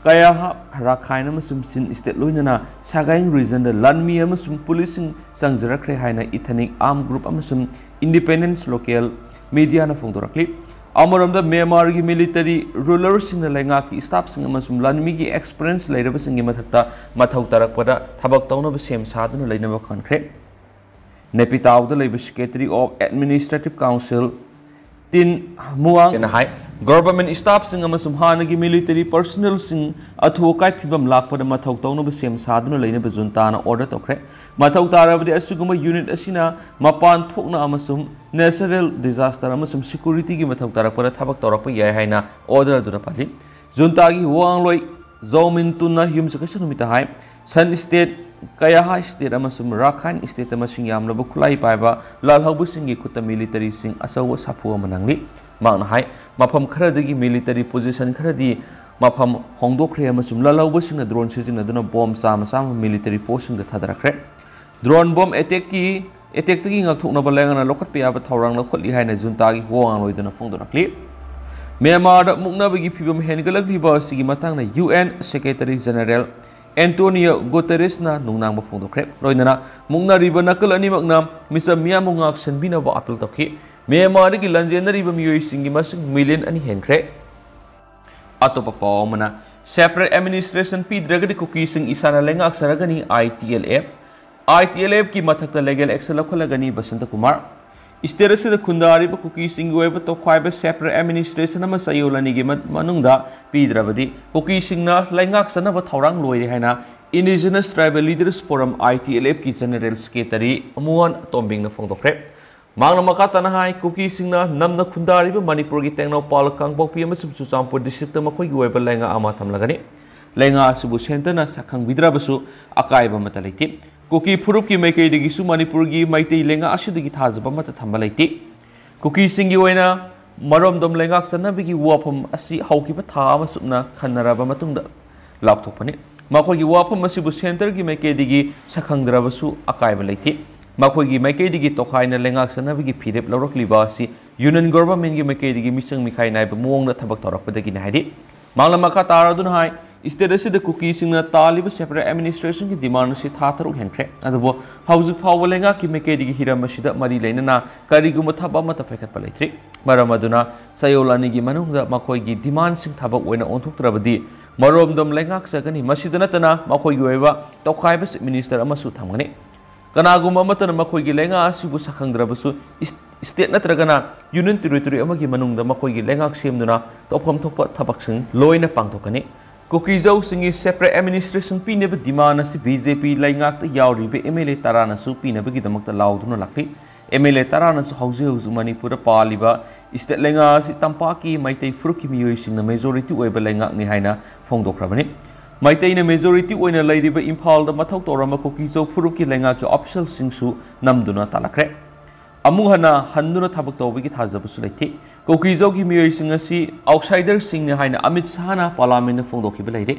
ꯀꯌꯥꯍ, ꯔꯥꯈꯥꯏꯟ ꯑꯃꯁꯨꯡ ꯁꯤꯟ ꯁ꯭ꯇꯦꯠ ꯂꯣꯏꯅꯅ ꯁꯥꯒꯥꯏꯡ ꯔꯤꯖꯟꯗ ꯂꯥꯟꯃꯤ ꯑꯃꯁꯨꯡ ꯄꯨꯂꯤꯁꯁꯤꯡ ꯆꯪꯖꯔꯛꯈ꯭ꯔꯦ ꯍꯥꯏꯅ ꯏꯊꯅꯤꯛ ꯑꯥꯔꯝ ꯒ꯭ꯔꯨꯞ ꯑꯃꯁꯨꯡ ꯏꯟꯗꯤꯄꯦꯟꯗꯦꯟꯁ ꯂꯣꯀꯦꯜ ꯃꯤꯗꯤꯌꯥꯅ ꯐꯣꯡꯗꯣꯔꯛꯂꯤ꯫ ꯑꯃꯔꯣꯝꯗ, ꯃ꯭ꯌꯥꯟꯃꯥꯔꯒꯤ ꯃꯤꯂꯤꯇꯔꯤ ꯔꯨꯂꯔꯁꯤꯡꯅ ꯂꯩꯉꯥꯛꯀꯤ ꯁ꯭ꯇꯥꯐꯁꯤꯡ ꯑꯃꯁꯨꯡ ꯂꯥꯟꯃꯤꯒꯤ ꯑꯦꯛꯁꯄꯤꯔꯤꯌꯦꯟꯁ ꯂꯩꯔꯕꯁꯤꯡꯒꯤ ꯃꯊꯛꯇ ꯃꯊꯧ ꯇꯥꯔꯛꯄꯗ ꯊꯕꯛ ꯇꯧꯅꯕ ꯁꯦꯝ ꯁꯥꯗꯨꯅ ꯂꯩꯅꯕ ꯈꯪꯍꯟꯈ꯭ꯔꯦ꯫ ꯅꯦꯄꯤꯇꯥꯎꯗ ꯂꯩꯕ Secretary of Administrative Council ꯇꯤꯟ ꯃꯨꯋꯥꯡꯅ ꯍꯥꯏ, ꯒꯚꯔꯟꯃꯦꯟꯠ ꯁ꯭ꯇꯥꯐꯁꯤꯡ ꯑꯃꯁꯨꯡ ꯍꯥꯟꯅꯒꯤ ꯃꯤꯂꯤꯇꯔꯤ ꯄꯔꯁꯣꯅꯦꯜꯁꯤꯡ ꯑꯊꯨ ꯑꯀꯥꯏ ꯐꯤꯕꯝ ꯂꯥꯛꯄꯗ ꯃꯊꯧ ꯇꯧꯅꯕ ꯁꯦꯝ ꯁꯥꯗꯨꯅ ꯂꯩꯅꯕ ꯖꯨꯟꯇꯥꯅ ꯑꯣꯔꯗꯔ ꯇꯧꯈ꯭ꯔꯦ꯫ ꯃꯊꯧ ꯇꯥꯔꯕꯗꯤ ꯑꯁꯤꯒꯨꯝꯕ ꯌꯨꯅꯤꯠ ꯑꯁꯤꯅ ꯃꯄꯥꯟ ꯊꯣꯛꯅ ꯑꯃꯁꯨꯡ ꯅꯦꯆꯔꯦꯜ ꯗꯤꯖꯥꯁꯇꯔ ꯑꯃꯁꯨꯡ ꯁꯦꯀ꯭ꯌꯨꯔꯤꯇꯤꯒꯤ ꯃꯊꯧ ꯇꯥꯔꯛꯄꯗ ꯊꯕꯛ ꯇꯧꯔꯛꯄ ꯌꯥꯏ ꯍꯥꯏꯅ ꯑꯣꯔꯗꯔ ꯑꯗꯨꯗ ꯄꯜꯂꯤ꯫ ꯖꯨꯟꯇꯥꯒꯤ ꯋꯥ ꯉꯥꯡꯂꯣꯏ ꯖꯥꯎ ꯃꯤꯟ ꯇꯨꯟꯅ ꯌꯨꯝꯁꯀꯩꯁ ꯅꯨꯃꯤꯠꯇ ꯍꯥꯏ, ꯁꯟ ꯁ꯭ꯇꯦꯠ, ꯀꯌꯥꯍꯥ ꯁ꯭ꯇꯦꯠ ꯑꯃꯁꯨꯡ ꯔꯥꯈꯥꯏꯟ ꯁ꯭ꯇꯦꯠꯇ ꯃꯁꯤꯡ ꯌꯥꯝꯂꯕ ꯈꯨꯠꯂꯥꯏ ꯄꯥꯏꯕ ꯂꯥꯜꯍꯧꯕꯁꯤꯡꯒꯤ ꯈꯨꯠꯇ ꯃꯤꯂꯤꯇꯔꯤꯁꯤꯡ ꯑꯆꯧꯕ ꯁꯥꯐꯨ ꯑꯃ ꯅꯪꯂꯤ꯫ ꯃꯍꯥꯛꯅ ꯍꯥꯏ, ꯃꯐꯝ ꯈꯔꯗꯒꯤ ꯃꯤꯂꯤꯇꯔꯤ ꯄꯣꯖꯤꯁꯟ ꯈꯔꯗꯤ ꯃꯐꯝ ꯍꯣꯡꯗꯣꯛꯈ꯭ꯔꯦ ꯑꯃꯁꯨꯡ ꯂꯥꯜꯍꯧꯕꯁꯤꯡꯅ ꯗ꯭ꯔꯣꯟ ꯁꯤꯖꯤꯟꯅꯗꯨꯅ ꯕꯣꯝ ꯆꯥꯝꯃ ꯆꯥꯝꯃ ꯃꯤꯂꯤꯇꯔꯤ ꯐꯣꯔꯁꯁꯤꯡꯗ ꯊꯥꯗꯔꯛꯈ꯭ꯔꯦ꯫ ꯗ꯭ꯔꯣꯟ ꯕꯣꯝ ꯑꯦꯇꯦꯛꯀꯤ, ꯑꯦꯇꯦꯛꯇꯒꯤ ꯉꯥꯛꯊꯣꯛꯅꯕ ꯂꯩꯉꯥꯛꯅ ꯂꯧꯈꯠꯄ ꯌꯥꯕ ꯊꯧꯔꯥꯡ ꯂꯧꯈꯠꯂꯤ ꯍꯥꯏꯅ ꯖꯨꯟꯇꯥꯒꯤ ꯋꯥ ꯉꯥꯡꯂꯣꯏꯗꯨꯅ ꯐꯣꯡꯗꯣꯔꯛꯂꯤ꯫ ꯃ꯭ꯌꯥꯟꯃꯥꯔꯗ ꯃꯨꯛꯅꯕꯒꯤ ꯐꯤꯕꯝ ꯍꯦꯟꯒꯠꯂꯛꯂꯤꯕ ꯑꯁꯤꯒꯤ ꯃꯇꯥꯡꯗ U N secretary general Antonio ꯒꯨꯇꯦꯔꯦꯁꯅ ꯅꯨꯡꯅꯥꯡꯕ ꯐꯣꯡꯗꯣꯛꯈ꯭ꯔꯦ꯫ ꯂꯣꯏꯅꯅ ꯃꯨꯛꯅꯔꯤꯕ ꯅꯥꯀꯜ ꯑꯅꯤꯃꯛꯅ ꯃꯤꯆꯝ ꯃꯤꯌꯥꯝꯕꯨ ꯉꯥꯛ ꯁꯦꯟꯕꯤꯅꯕ ꯑꯥꯄꯤꯜ ꯇꯧꯈꯤ꯫ ꯃ꯭ꯌꯥꯟꯃꯥꯔꯗꯒꯤ ꯂꯥꯟꯖꯦꯟꯅꯔꯤꯕ ꯃꯤꯑꯣꯏꯁꯤꯡꯒꯤ ꯃꯁꯤꯡ ꯃꯤꯂꯤꯌꯟ ꯑꯅꯤ ꯍꯦꯟꯈ꯭ꯔꯦ꯫ ꯑꯇꯣꯞꯄ ꯄꯥꯎ ꯑꯃꯅ, ꯁꯦꯄꯔꯦꯠ ꯑꯦꯗꯃꯤꯅꯤꯁꯇ꯭ꯔꯦꯁꯟ ꯄꯤꯗ꯭ꯔꯒꯗꯤ ꯀꯨꯀꯤꯁꯤꯡ ꯏꯁꯥꯅ ꯂꯩꯉꯥꯛꯆꯔꯒꯅꯤ, I T L F. I T L ꯑꯦꯐꯀꯤ ꯃꯊꯛꯇ ꯂꯤꯒꯦꯜ ꯑꯦꯛꯁꯟ ꯂꯧꯈꯠꯂꯒꯅꯤ, ꯕꯁꯟꯇ ꯀꯨꯃꯥꯔ꯫ ꯁ꯭ꯇꯦꯠ ꯑꯁꯤꯗ ꯈꯨꯟꯗꯥꯔꯤꯕ ꯀꯨꯀꯤꯁꯤꯡꯒꯤ ꯑꯣꯏꯕ ꯇꯣꯈꯥꯏꯕ ꯁꯦꯄꯔꯦꯠ ꯑꯦꯗꯃꯤꯅꯤꯁꯇ꯭ꯔꯦꯁꯟ ꯑꯃ ꯆꯌꯣꯜ ꯑꯅꯤꯒꯤ ꯃ-, ꯃꯅꯨꯡꯗ ꯄꯤꯗ꯭ꯔꯕꯗꯤ ꯀꯨꯀꯤꯁꯤꯡꯅ ꯂꯩꯉꯥꯛꯆꯅꯕ ꯊꯧꯔꯥꯡ ꯂꯣꯏꯔꯦ ꯍꯥꯏꯅ Indigenous Tribal Leaders Forum, ꯑꯥꯏ ꯇꯤ ꯑꯦꯜ ꯑꯦꯐꯀꯤ ꯖꯦꯅꯔꯦꯜ ꯁꯦꯀ꯭ꯔꯦꯇꯔꯤ ꯃꯨꯋꯥꯟ ꯇꯣꯝꯕꯤꯡꯅ ꯐꯣꯡꯗꯣꯛꯈ꯭ꯔꯦ꯫ ꯃꯍꯥꯛꯅ ꯃꯈꯥ ꯇꯥꯅ ꯍꯥꯏ, ꯀꯨꯀꯤꯁꯤꯡꯅ ꯅꯝꯅ ꯈꯨꯟꯗꯥꯔꯤꯕ ꯃꯅꯤꯄꯨꯔꯒꯤ ꯇꯦꯡꯅꯧꯄꯥꯜ, ꯀꯥꯡꯄꯣꯛꯄꯤ ꯑꯃꯁꯨꯡ ꯆꯨꯔꯆꯥꯟꯄꯨꯔ ꯗꯤꯁꯇ꯭ꯔꯤꯛꯇ ꯃꯈꯣꯏꯒꯤ ꯑꯣꯏꯕ ꯂꯩꯉꯥꯛ ꯑꯃ ꯊꯝꯂꯒꯅꯤ꯫ ꯂꯩꯉꯥꯛ ꯑꯁꯤꯕꯨ ꯁꯦꯟꯇꯔꯅ ꯁꯛꯈꯪꯕꯤꯗ꯭ꯔꯕꯁꯨ ꯑꯀꯥꯏꯕ ꯑꯃꯠꯇ ꯂꯩꯇꯦ꯫ ꯀꯨꯀꯤ ꯐꯨꯔꯨꯞꯀꯤ ꯃꯥꯏꯀꯩꯗꯒꯤꯁꯨ ꯃꯅꯤꯄꯨꯔꯒꯤ ꯃꯩꯇꯩ ꯂꯩꯉꯥꯛ ꯑꯁꯤꯗꯒꯤ ꯊꯥꯖꯕ ꯑꯃꯠꯇ ꯊꯝꯕ ꯂꯩꯇꯦ꯫ ꯀꯨꯀꯤꯁꯤꯡꯒꯤ ꯑꯣꯏꯅ ꯃꯔꯣꯝꯗꯣꯝ ꯂꯩꯉꯥꯛ ꯆꯠꯅꯕꯒꯤ ꯋꯥꯐꯝ ꯑꯁꯤ ꯍꯧꯈꯤꯕ ꯊꯥ ꯑꯃ ꯆꯨꯞꯅ ꯈꯟꯅꯔꯕ ꯃꯇꯨꯡꯗ ꯂꯥꯎꯊꯣꯛꯄꯅꯤ꯫ ꯃꯈꯣꯏꯒꯤ ꯋꯥꯐꯝ ꯑꯁꯤꯕꯨ ꯁꯦꯟꯇꯔꯒꯤ ꯃꯥꯏꯀꯩꯗꯒꯤ ꯁꯛꯈꯪꯗ꯭ꯔꯕꯁꯨ ꯑꯀꯥꯏꯕ ꯂꯩꯇꯦ꯫ ꯃꯈꯣꯏꯒꯤ ꯃꯥꯏꯀꯩꯗꯒꯤ ꯇꯣꯈꯥꯏꯅ ꯂꯩꯉꯥꯛ ꯆꯠꯅꯕꯒꯤ ꯐꯤꯔꯦꯞ ꯂꯧꯔꯛꯂꯤꯕ ꯑꯁꯤ ꯌꯨꯅꯤꯌꯟ ꯒꯣꯚꯔꯟꯃꯦꯟꯠꯀꯤ ꯃꯥꯏꯀꯩꯗꯒꯤ ꯃꯤꯆꯪ ꯃꯤꯈꯥꯏ ꯅꯥꯏꯕ ꯃꯑꯣꯡꯗ ꯊꯕꯛ ꯇꯧꯔꯛꯄꯗꯒꯤꯅꯤ ꯍꯥꯏꯔꯤ꯫ ꯃꯍꯥꯛꯅ ꯃꯈꯥ ꯇꯥꯔꯗꯨꯅ ꯍꯥꯏ, State ꯑꯁꯤꯗ ꯀꯨꯀꯤꯁꯤꯡꯅ ꯇꯥꯜꯂꯤꯕ separate administrationꯒꯤ demand ꯑꯁꯤ ꯊꯥ ꯇꯔꯨꯛ ꯍꯦꯟꯈ꯭ꯔꯦ꯫ ꯑꯗꯨꯕꯨ ꯍꯧꯖꯤꯛ ꯐꯥꯎꯕ ꯂꯩꯉꯥꯛꯀꯤ ꯃꯥꯏꯀꯩꯗꯒꯤ ꯍꯤꯔꯝ ꯑꯁꯤꯗ ꯃꯔꯤ ꯂꯩꯅꯅ ꯀꯔꯤꯒꯨꯝꯕ ꯊꯕꯛ ꯑꯃꯠꯇ ꯄꯥꯏꯈꯠꯄ ꯂꯩꯇ꯭ꯔꯤ꯫ ꯃꯔꯝ ꯑꯗꯨꯅ ꯆꯌꯣꯜ ꯑꯅꯤꯒꯤ ꯃꯅꯨꯡꯗ ꯃꯈꯣꯏꯒꯤ demandꯁꯤꯡ ꯊꯕꯛ ꯑꯣꯏꯅ ꯑꯣꯟꯊꯣꯛꯇ꯭ꯔꯕꯗꯤ ꯃꯔꯣꯝꯗꯣꯝ ꯂꯩꯉꯥꯛꯆꯒꯅꯤ꯫ ꯃꯁꯤꯗ ꯅꯠꯇꯅ ꯃꯈꯣꯏꯒꯤ ꯑꯣꯏꯕ ꯇꯧꯈꯥꯏꯕ chief minister ꯑꯃꯁꯨ ꯊꯝꯒꯅꯤ꯫ ꯀꯅꯥꯒꯨꯝꯕ ꯑꯃꯠꯇꯅ ꯃꯈꯣꯏꯒꯤ ꯂꯩꯉꯥꯛ ꯑꯁꯤꯕꯨ ꯁꯛꯈꯪꯗ꯭ꯔꯕꯁꯨ, ꯏꯁ-, state ꯅꯠꯇ꯭ꯔꯒꯅ union territory ꯑꯃꯒꯤ ꯃꯅꯨꯡꯗ ꯃꯈꯣꯏꯒꯤ ꯂꯩꯉꯥꯛ ꯁꯦꯝꯗꯨꯅ ꯇꯧꯐꯝ ꯊꯣꯛꯄ ꯊꯕꯛꯁꯤꯡ ꯂꯣꯏꯅ ꯄꯥꯡꯊꯣꯛꯀꯅꯤ꯫ ꯀꯨꯀꯤꯖꯧꯁꯤꯡꯒꯤ separate administration ꯄꯤꯅꯕ demand ꯑꯁꯤ BJP ꯂꯩꯉꯥꯛꯇ ꯌꯥꯎꯔꯤꯕ MLA ꯇꯔꯥꯅꯁꯨ ꯄꯤꯅꯕꯒꯤꯗꯃꯛꯇ ꯂꯥꯎꯗꯨꯅ ꯂꯥꯛꯂꯤ꯫ MLA ꯇꯔꯥꯅꯁꯨ ꯍꯧꯖꯤꯛ ꯍꯧꯖꯤꯛ ꯃꯅꯤꯄꯨꯔꯗ ꯄꯥꯜꯂꯤꯕ state ꯂꯩꯉꯥꯛ ꯑꯁꯤ ꯇꯝꯄꯥꯛꯀꯤ ꯃꯩꯇꯩ ꯐꯨꯔꯨꯞꯀꯤ ꯃꯤꯑꯣꯏꯁꯤꯡꯅ majority ꯑꯣꯏꯕ ꯂꯩꯉꯥꯛꯅꯤ ꯍꯥꯏꯅ ꯐꯣꯡꯗꯣꯛꯈ꯭ꯔꯕꯅꯤ꯫ ꯃꯩꯇꯩꯅ majority ꯑꯣꯏꯅ ꯂꯩꯔꯤꯕ ꯏꯝꯐꯥꯜꯗ ꯃꯊꯧ ꯇꯧꯔꯝꯕ ꯀꯨꯀꯤꯖꯧ ꯐꯨꯔꯨꯞꯀꯤ ꯂꯩꯉꯥꯛꯀꯤ officialꯁꯤꯡꯁꯨ ꯅꯝꯗꯨꯅ ꯇꯥꯜꯂꯛꯈ꯭ꯔꯦ꯫ ꯑꯃꯨꯛ ꯍꯟꯅ ꯍꯟꯗꯨꯅ ꯊꯕꯛ ꯇꯧꯕꯒꯤ ꯊꯥꯖꯕꯁꯨ ꯂꯩꯇꯦ꯫ ꯀꯨꯀꯤꯖꯧꯒꯤ ꯃꯤꯑꯣꯏꯁꯤꯡ ꯑꯁꯤ outsiderꯁꯤꯡꯅꯤ ꯍꯥꯏꯅ ꯑꯃꯤꯠ ꯁꯥꯍꯅ Parliamentꯅ ꯐꯣꯡꯗꯣꯛꯈꯤꯕ ꯂꯩꯔꯦ꯫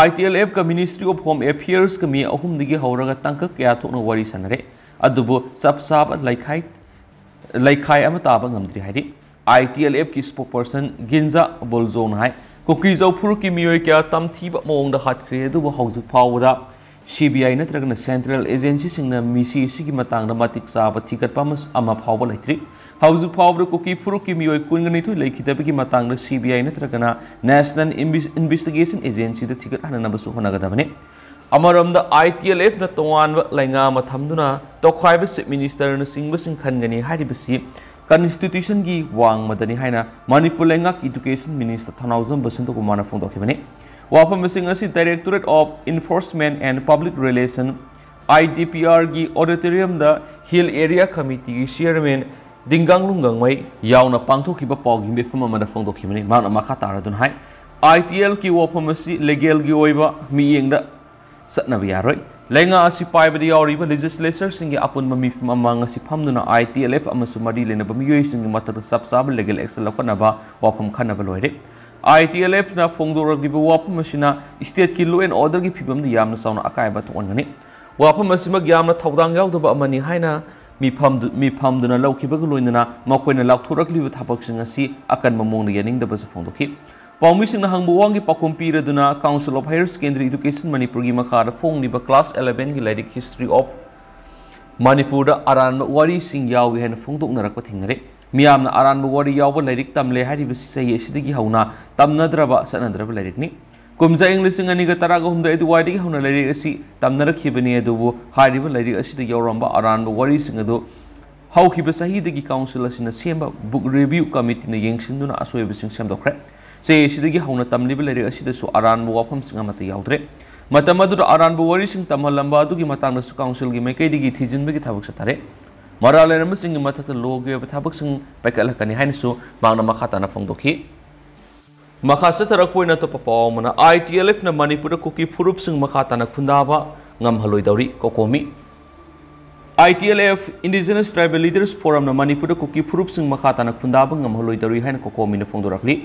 ITLFꯀ Ministry of Home Affairsꯀ ꯃꯤ ꯑꯍꯨꯝꯗꯒꯤ ꯍꯧꯔꯒ ꯇꯥꯡꯀꯛ ꯀꯌꯥ ꯊꯣꯛꯅ ꯋꯥꯔꯤ ꯁꯥꯟꯅꯔꯦ꯫ ꯑꯗꯨꯕꯨ ꯆꯞ ꯆꯥꯕ ꯂꯩꯈꯥꯏ, ꯂꯩꯈꯥꯏ ꯑꯃ ꯇꯥꯕ ꯉꯝꯗ꯭ꯔꯤ ꯍꯥꯏꯔꯤ꯫ ITLFꯀꯤ spokesperson ꯒꯤꯟꯖꯥ ꯕꯣꯜꯖꯣꯅ ꯍꯥꯏ, ꯀꯨꯀꯤꯖꯧ ꯐꯨꯔꯨꯞꯀꯤ ꯃꯤꯑꯣꯏ ꯀꯌꯥ ꯇꯝꯊꯤꯕ ꯃꯑꯣꯡꯗ ꯍꯥꯠꯈ꯭ꯔꯦ, ꯑꯗꯨꯕꯨ ꯍꯧꯖꯤꯛ ꯐꯥꯎꯕꯗ CBI ꯅꯠꯇ꯭ꯔꯒꯅ central agencyꯁꯤꯡꯅ ꯃꯤꯁꯤ ꯑꯁꯤꯒꯤ ꯃꯇꯥꯡꯗ ꯃꯇꯤꯛ ꯆꯥꯕ ꯊꯤꯒꯠꯄ ꯑꯃ, ꯑꯃ ꯐꯥꯎꯕ ꯂꯩꯇ꯭ꯔꯤ꯫ ꯍꯧꯖꯤꯛ ꯐꯥꯎꯕꯗ ꯀꯨꯀꯤ ꯐꯨꯔꯨꯞꯀꯤ ꯃꯤꯑꯣꯏ ꯀꯨꯟꯒ ꯅꯤꯊꯣꯏ ꯂꯩꯈꯤꯗꯕꯒꯤ ꯃꯇꯥꯡꯗ CBI ꯅꯠꯇ꯭ꯔꯒꯅ National Inves-, Investigation Agencyꯗ ꯊꯤꯒꯠꯍꯟꯅꯕꯁꯨ ꯍꯣꯠꯅꯒꯗꯕꯅꯤ꯫ ꯑꯃꯔꯣꯝꯗ ITLFꯅ ꯇꯣꯉꯥꯟꯕ ꯂꯩꯉꯥꯛ ꯑꯃ ꯊꯝꯗꯨꯅ ꯇꯧꯈꯥꯏꯕ chief ministerꯅꯆꯤꯡꯕꯁꯤꯡ ꯈꯟꯒꯅꯤ ꯍꯥꯏꯔꯤꯕꯁꯤ constitutionꯒꯤ ꯋꯥꯡꯃꯗꯅꯤ ꯍꯥꯏꯅ ꯃꯅꯤꯄꯨꯔ ꯂꯩꯉꯥꯛꯀꯤ education minister ꯊꯧꯅꯥꯎꯖꯝ ꯕꯁꯟꯇ ꯀꯨꯃꯥꯔꯅ ꯐꯣꯡꯗꯣꯛꯈꯤꯕꯅꯤ꯫ ꯋꯥꯐꯝꯁꯤꯡ ꯑꯁꯤ Directorate of Enforcement and Public Relation, IDPRꯒꯤ auditoriumꯗ Hill Area Committeeꯒꯤ chairman ꯗꯤꯡꯒꯥꯡꯂꯨꯡ ꯒꯥꯡꯃꯩ ꯌꯥꯎꯅ ꯄꯥꯡꯊꯣꯛꯈꯤꯕ ꯄꯥꯎꯒꯤ ꯃꯤꯐꯝ ꯑꯃꯗ ꯐꯣꯡꯗꯣꯛꯈꯤꯕꯅꯤ꯫ ꯃꯍꯥꯛꯅ ꯃꯈꯥ ꯇꯥꯔꯗꯨꯅ ꯍꯥꯏ, ITLꯒꯤ ꯋꯥꯐꯝ ꯑꯁꯤ legalꯒꯤ ꯑꯣꯏꯕ ꯃꯤꯠꯌꯦꯡꯗ ꯆꯠꯅꯕ ꯌꯥꯔꯣꯏ꯫ ꯂꯩꯉꯥꯛ ꯑꯁꯤ ꯄꯥꯏꯕꯗ ꯌꯥꯎꯔꯤꯕ legislatorꯁꯤꯡꯒꯤ ꯑꯄꯨꯟꯕ ꯃꯤꯐꯝ ꯑꯃ ꯉꯁꯤ ꯐꯝꯗꯨꯅ ITLF ꯑꯃꯁꯨꯡ ꯃꯔꯤ ꯂꯩꯅꯕ ꯃꯤꯑꯣꯏꯁꯤꯡꯒꯤ ꯃꯊꯛꯇ ꯆꯞ ꯆꯥꯕ legal action ꯂꯧꯈꯠꯅꯕ ꯋꯥꯐꯝ ꯈꯟꯅꯕ ꯂꯣꯏꯔꯦ꯫ ITLFꯅ ꯐꯣꯡꯗꯣꯔꯛꯂꯤꯕ ꯋꯥꯐꯝ ꯑꯁꯤꯅ stateꯀꯤ law and orderꯒꯤ ꯐꯤꯕꯝꯗ ꯌꯥꯝꯅ ꯆꯥꯎꯅ ꯑꯀꯥꯏꯕ ꯊꯣꯛꯍꯟꯒꯅꯤ꯫ ꯋꯥꯐꯝ ꯑꯁꯤꯃꯛ ꯌꯥꯝꯅ ꯊꯧꯗꯥꯡ ꯌꯥꯎꯗꯕ ꯑꯃꯅꯤ ꯍꯥꯏꯅ ꯃꯤꯐꯝꯗꯨ-, ꯃꯤꯐꯝꯗꯨꯅ ꯂꯧꯈꯤꯕꯒ ꯂꯣꯏꯅꯅ ꯃꯈꯣꯏꯅ ꯂꯥꯎꯊꯣꯔꯛꯂꯤꯕ ꯊꯕꯛꯁꯤꯡ ꯑꯁꯤ ꯑꯀꯟꯕ ꯃꯑꯣꯡꯗ ꯌꯥꯅꯤꯡꯗꯕꯁꯨ ꯐꯣꯡꯗꯣꯛꯈꯤ꯫ ꯄꯥꯎꯃꯤꯁꯤꯡꯅ ꯍꯪꯕ ꯋꯥꯍꯪꯒꯤ ꯄꯥꯎꯈꯨꯝ ꯄꯤꯔꯗꯨꯅ Council of Higher Secondary Education ꯃꯅꯤꯄꯨꯔꯒꯤ ꯃꯈꯥꯗ ꯐꯣꯡꯂꯤꯕ class eleven ꯒꯤ ꯂꯥꯏꯔꯤꯛ History of ꯃꯅꯤꯄꯨꯔꯗ ꯑꯔꯥꯟꯕ ꯋꯥꯔꯤꯁꯤꯡ ꯌꯥꯎꯏ ꯍꯥꯏꯅ ꯐꯣꯡꯗꯣꯛꯅꯔꯛꯄ ꯊꯦꯡꯅꯔꯦ꯫ ꯃꯤꯌꯥꯝꯅ ꯑꯔꯥꯟꯕ ꯋꯥꯔꯤ ꯌꯥꯎꯕ ꯂꯥꯏꯔꯤꯛ ꯇꯝꯂꯦ ꯍꯥꯏꯔꯤꯕꯁꯤ ꯆꯍꯤ ꯑꯁꯤꯗꯒꯤ ꯍꯧꯅ ꯇꯝꯅꯗ꯭ꯔꯕ, ꯆꯠꯅꯗ꯭ꯔꯕ ꯂꯥꯏꯔꯤꯛꯅꯤ꯫ ꯀꯨꯝꯖꯥ ꯏꯪ ꯂꯤꯁꯤꯡ ꯑꯅꯤꯒ ꯇꯔꯥꯒ ꯍꯨꯝꯗꯣꯏ ꯑꯗꯨꯋꯥꯏꯗꯒꯤ ꯍꯧꯅ ꯂꯥꯏꯔꯤꯛ ꯑꯁꯤ ꯇꯝꯅꯔꯛꯈꯤꯕꯅꯤ, ꯑꯗꯨꯕꯨ ꯍꯥꯏꯔꯤꯕ ꯂꯥꯏꯔꯤꯛ ꯑꯁꯤꯗ ꯌꯥꯎꯔꯝꯕ ꯑꯔꯥꯟꯕ ꯋꯥꯔꯤꯁꯤꯡ ꯑꯗꯨ ꯍꯧꯈꯤꯕ ꯆꯍꯤꯗꯒꯤ Council ꯑꯁꯤꯅ ꯁꯦꯝꯕ Book Review Committeeꯅ ꯌꯦꯡꯁꯤꯟꯗꯨꯅ ꯑꯁꯣꯏꯕꯁꯤꯡ ꯁꯦꯝꯗꯣꯛꯈ꯭ꯔꯦ꯫ ꯆꯍꯤ ꯑꯁꯤꯗꯒꯤ ꯍꯧꯅ ꯇꯝꯂꯤꯕ ꯂꯥꯏꯔꯤꯛ ꯑꯁꯤꯗꯁꯨ ꯑꯔꯥꯟꯕ ꯋꯥꯐꯝꯁꯤꯡ ꯑꯃꯠꯇ ꯌꯥꯎꯗ꯭ꯔꯦ꯫ ꯃꯇꯝ ꯑꯗꯨꯗ ꯑꯔꯥꯟꯕ ꯋꯥꯔꯤꯁꯤꯡ ꯇꯝꯍꯜꯂꯝꯕ ꯑꯗꯨꯒꯤ ꯃꯇꯥꯡꯗꯁꯨ Councilꯒꯤ ꯃꯥꯏꯀꯩꯗꯒꯤ ꯊꯤꯖꯤꯟꯕꯒꯤ ꯊꯕꯛ ꯆꯠꯊꯔꯦ꯫ ꯃꯔꯥꯜ ꯂꯩꯔꯝꯕꯁꯤꯡꯒꯤ ꯃꯊꯛꯇ lawꯒꯤ ꯑꯣꯏꯕ ꯊꯕꯛꯁꯤꯡ ꯄꯥꯏꯈꯠꯂꯛꯀꯅꯤ ꯍꯥꯏꯅꯁꯨ ꯃꯍꯥꯛꯅ ꯃꯈꯥ ꯇꯥꯅ ꯐꯣꯡꯗꯣꯛꯈꯤ꯫ ꯃꯈꯥ ꯆꯠꯊꯔꯛꯄ ꯑꯣꯏꯅ ꯑꯇꯣꯞꯄ ꯄꯥꯎ ꯑꯃꯅ, ITLFꯅ ꯃꯅꯤꯄꯨꯔꯗ ꯀꯨꯀꯤ ꯐꯨꯔꯨꯞꯁꯤꯡ ꯃꯈꯥ ꯇꯥꯅ ꯈꯨꯟꯗꯥꯕ ꯉꯝꯍꯜꯂꯣꯏꯗꯧꯔꯤ, COCOMI꯫ ITLF, Indigenous Tribal Leaders Forumꯅ ꯃꯅꯤꯄꯨꯔꯗ ꯀꯨꯀꯤ ꯐꯨꯔꯨꯞꯁꯤꯡ ꯃꯈꯥ ꯇꯥꯅ ꯈꯨꯟꯗꯥꯕ ꯉꯝꯍꯜꯂꯣꯏꯗꯧꯔꯤ ꯍꯥꯏꯅ COCOMIꯅ ꯐꯣꯡꯗꯣꯔꯛꯂꯤ꯫